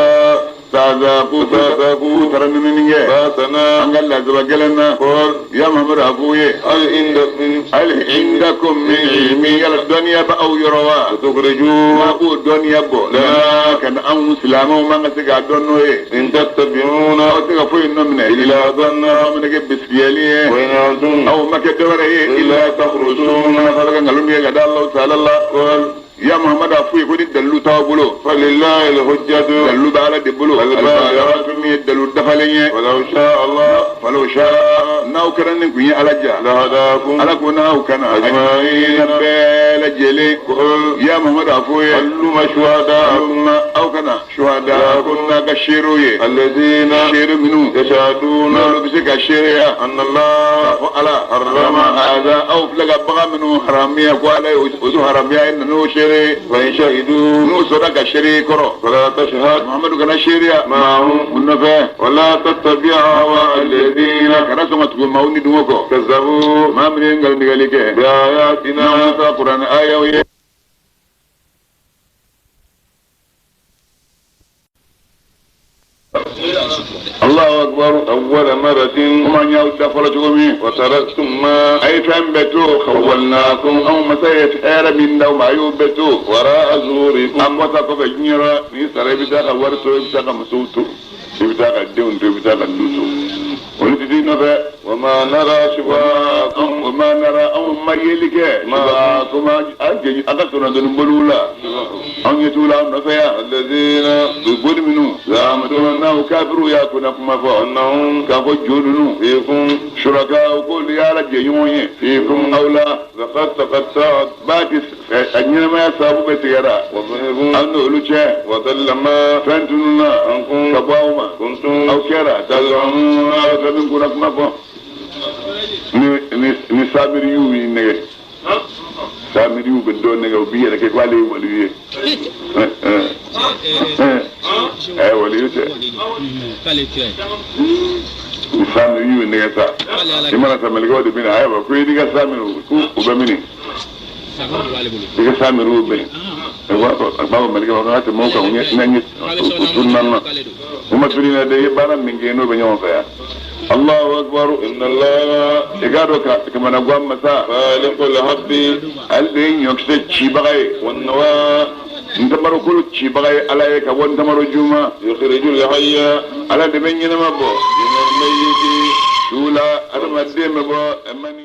Saza k'u أتاكم taara nɛnɛni kɛ. بأسنا An ka lazaba gɛlɛn na. قل Ya Muhammadu a f'u ye. هل عندكم Hal indakum min ilmin yala dɔnniya bɛ aw yɔrɔ wa? تخرجون N'a b'o dɔnniya bɔ. لا Ka na anw silamɛw man ka se k'a dɔn n'o ye. إن تتبعون Aw tɛ ka foyi nɔ minɛ. إلا ظنا Aw mana kɛ bisigiyali ye. وإن أنتم Aw ma kɛ dɔwɛrɛ ye. إلا تخرجون Ala ka nkalon tigɛ ka da Alahu taala la. قل Ya Muhammadu a f'u ye ko ni dalilu t'aw bolo. فلله الحجة Dalilu bɛ Ala de bolo. البالغة Min ye dalilu dafalen ye. ولو شاء الله Falaw sha n'aw kɛra ni kun ye Ala ja. لهداكم Ala ko n'aw kana. أجمعين Bɛɛ lajɛlen. قل Ya Muhammadu a f'u ye. هلم شهداءكم Aluma aw kana shuhada ko n'a ka seerew ye. الذين Seere minnu. يشهدون N'olu bɛ se ka seereya. أن الله Fɔ Ala. حرم Hada aw filɛ ka bagan minnu haramuya ko Ala ye o haramuya ye nan'o seere. فإن شهدوا N'u sɔnna ka seere kɔrɔ. فلا تشهد Muhammadu kana seereya. معهم U nɔfɛ. ولا تتبع أهواء الذين Kana sɔn ka tugu maaw ni dungo kɔ. كذبوا Maa minnu ye nkalontigɛli kɛ. بآياتنا N'anw ta kuranɛ ayaw ye. Allahu akbar. أول مرة Kuma n y'aw da fɔlɔ cogo min. وتركتم ما A ye fɛn bɛɛ to. خولناكم Anw masa ye hɛrɛ min d'aw ma a y'o bɛɛ to. وراء ظهوركم An bɔta kɔfɛ diɲɛ n'i sara i bɛ taa ka wari to i bɛ taa ka musow to i bɛ taa ka denw to i bɛ taa ka du to olu tɛ t'i nɔfɛ. وما نرى شفاءكم O ma nara anw ma yeli kɛ. Kuma an jɛ an ka sɔrɔ boliw la. Anw ɲɛ t'u la an nɔfɛ yan. الذين Boli minnu. زعمتم N'aw kafiriw y'a kunna kuma fɔ. أنهم K'a fɔ jo ninnu. فيكم Surakaw k'olu y'ala jɛɲɔgɔn ye. فيكم Aw la. لقد تقطعت B'a ti a ɲɛnamaya sababu bɛ tigɛra. وظهروا An n'olu cɛ. وضل ما Fɛn tununna. عنكم Ka bɔ aw ma. كنتم Aw kɛra. Aw bɛ min kunna kuma fɔ. Ni samiri y'u y'i nɛgɛ. Samiri y'u bɛ dɔ nɛgɛ u b'i yɛrɛ kɛ k'ale ye waliyu ye. Waliyu tɛ. K'ale kira ye. Ni samiri y'u nɛgɛ sa. K'ale ala I mana samalikaw de bɛ na ayiwa ko i n'i ka samiri k'u bɛ mini. Sakɔ de b'ale bolo. I ka samiriw bɛ yen. A b'a fɔ malikɛ ma k'a tɛ maaw kan u ɲɛ ɲɛ K'ale u sɔnna tununa na. k'ale don. U ma tuni na dɛ i ye baara min kɛ n'o bɛ ɲɔgɔn fɛ yan. Allahu akbar. إن الله I k'a dɔn ka kamanagan masa. خالق الحب Ale de ye ɲɔkisɛ cibaga ye. والنوى Ntamaro kolo cibaga ye Ala ye ka bɔ ntamaro juma. يخرج الحي Ala de bɛ ɲɛnama bɔ. من الميت Su la adamaden bɛ bɔ mani.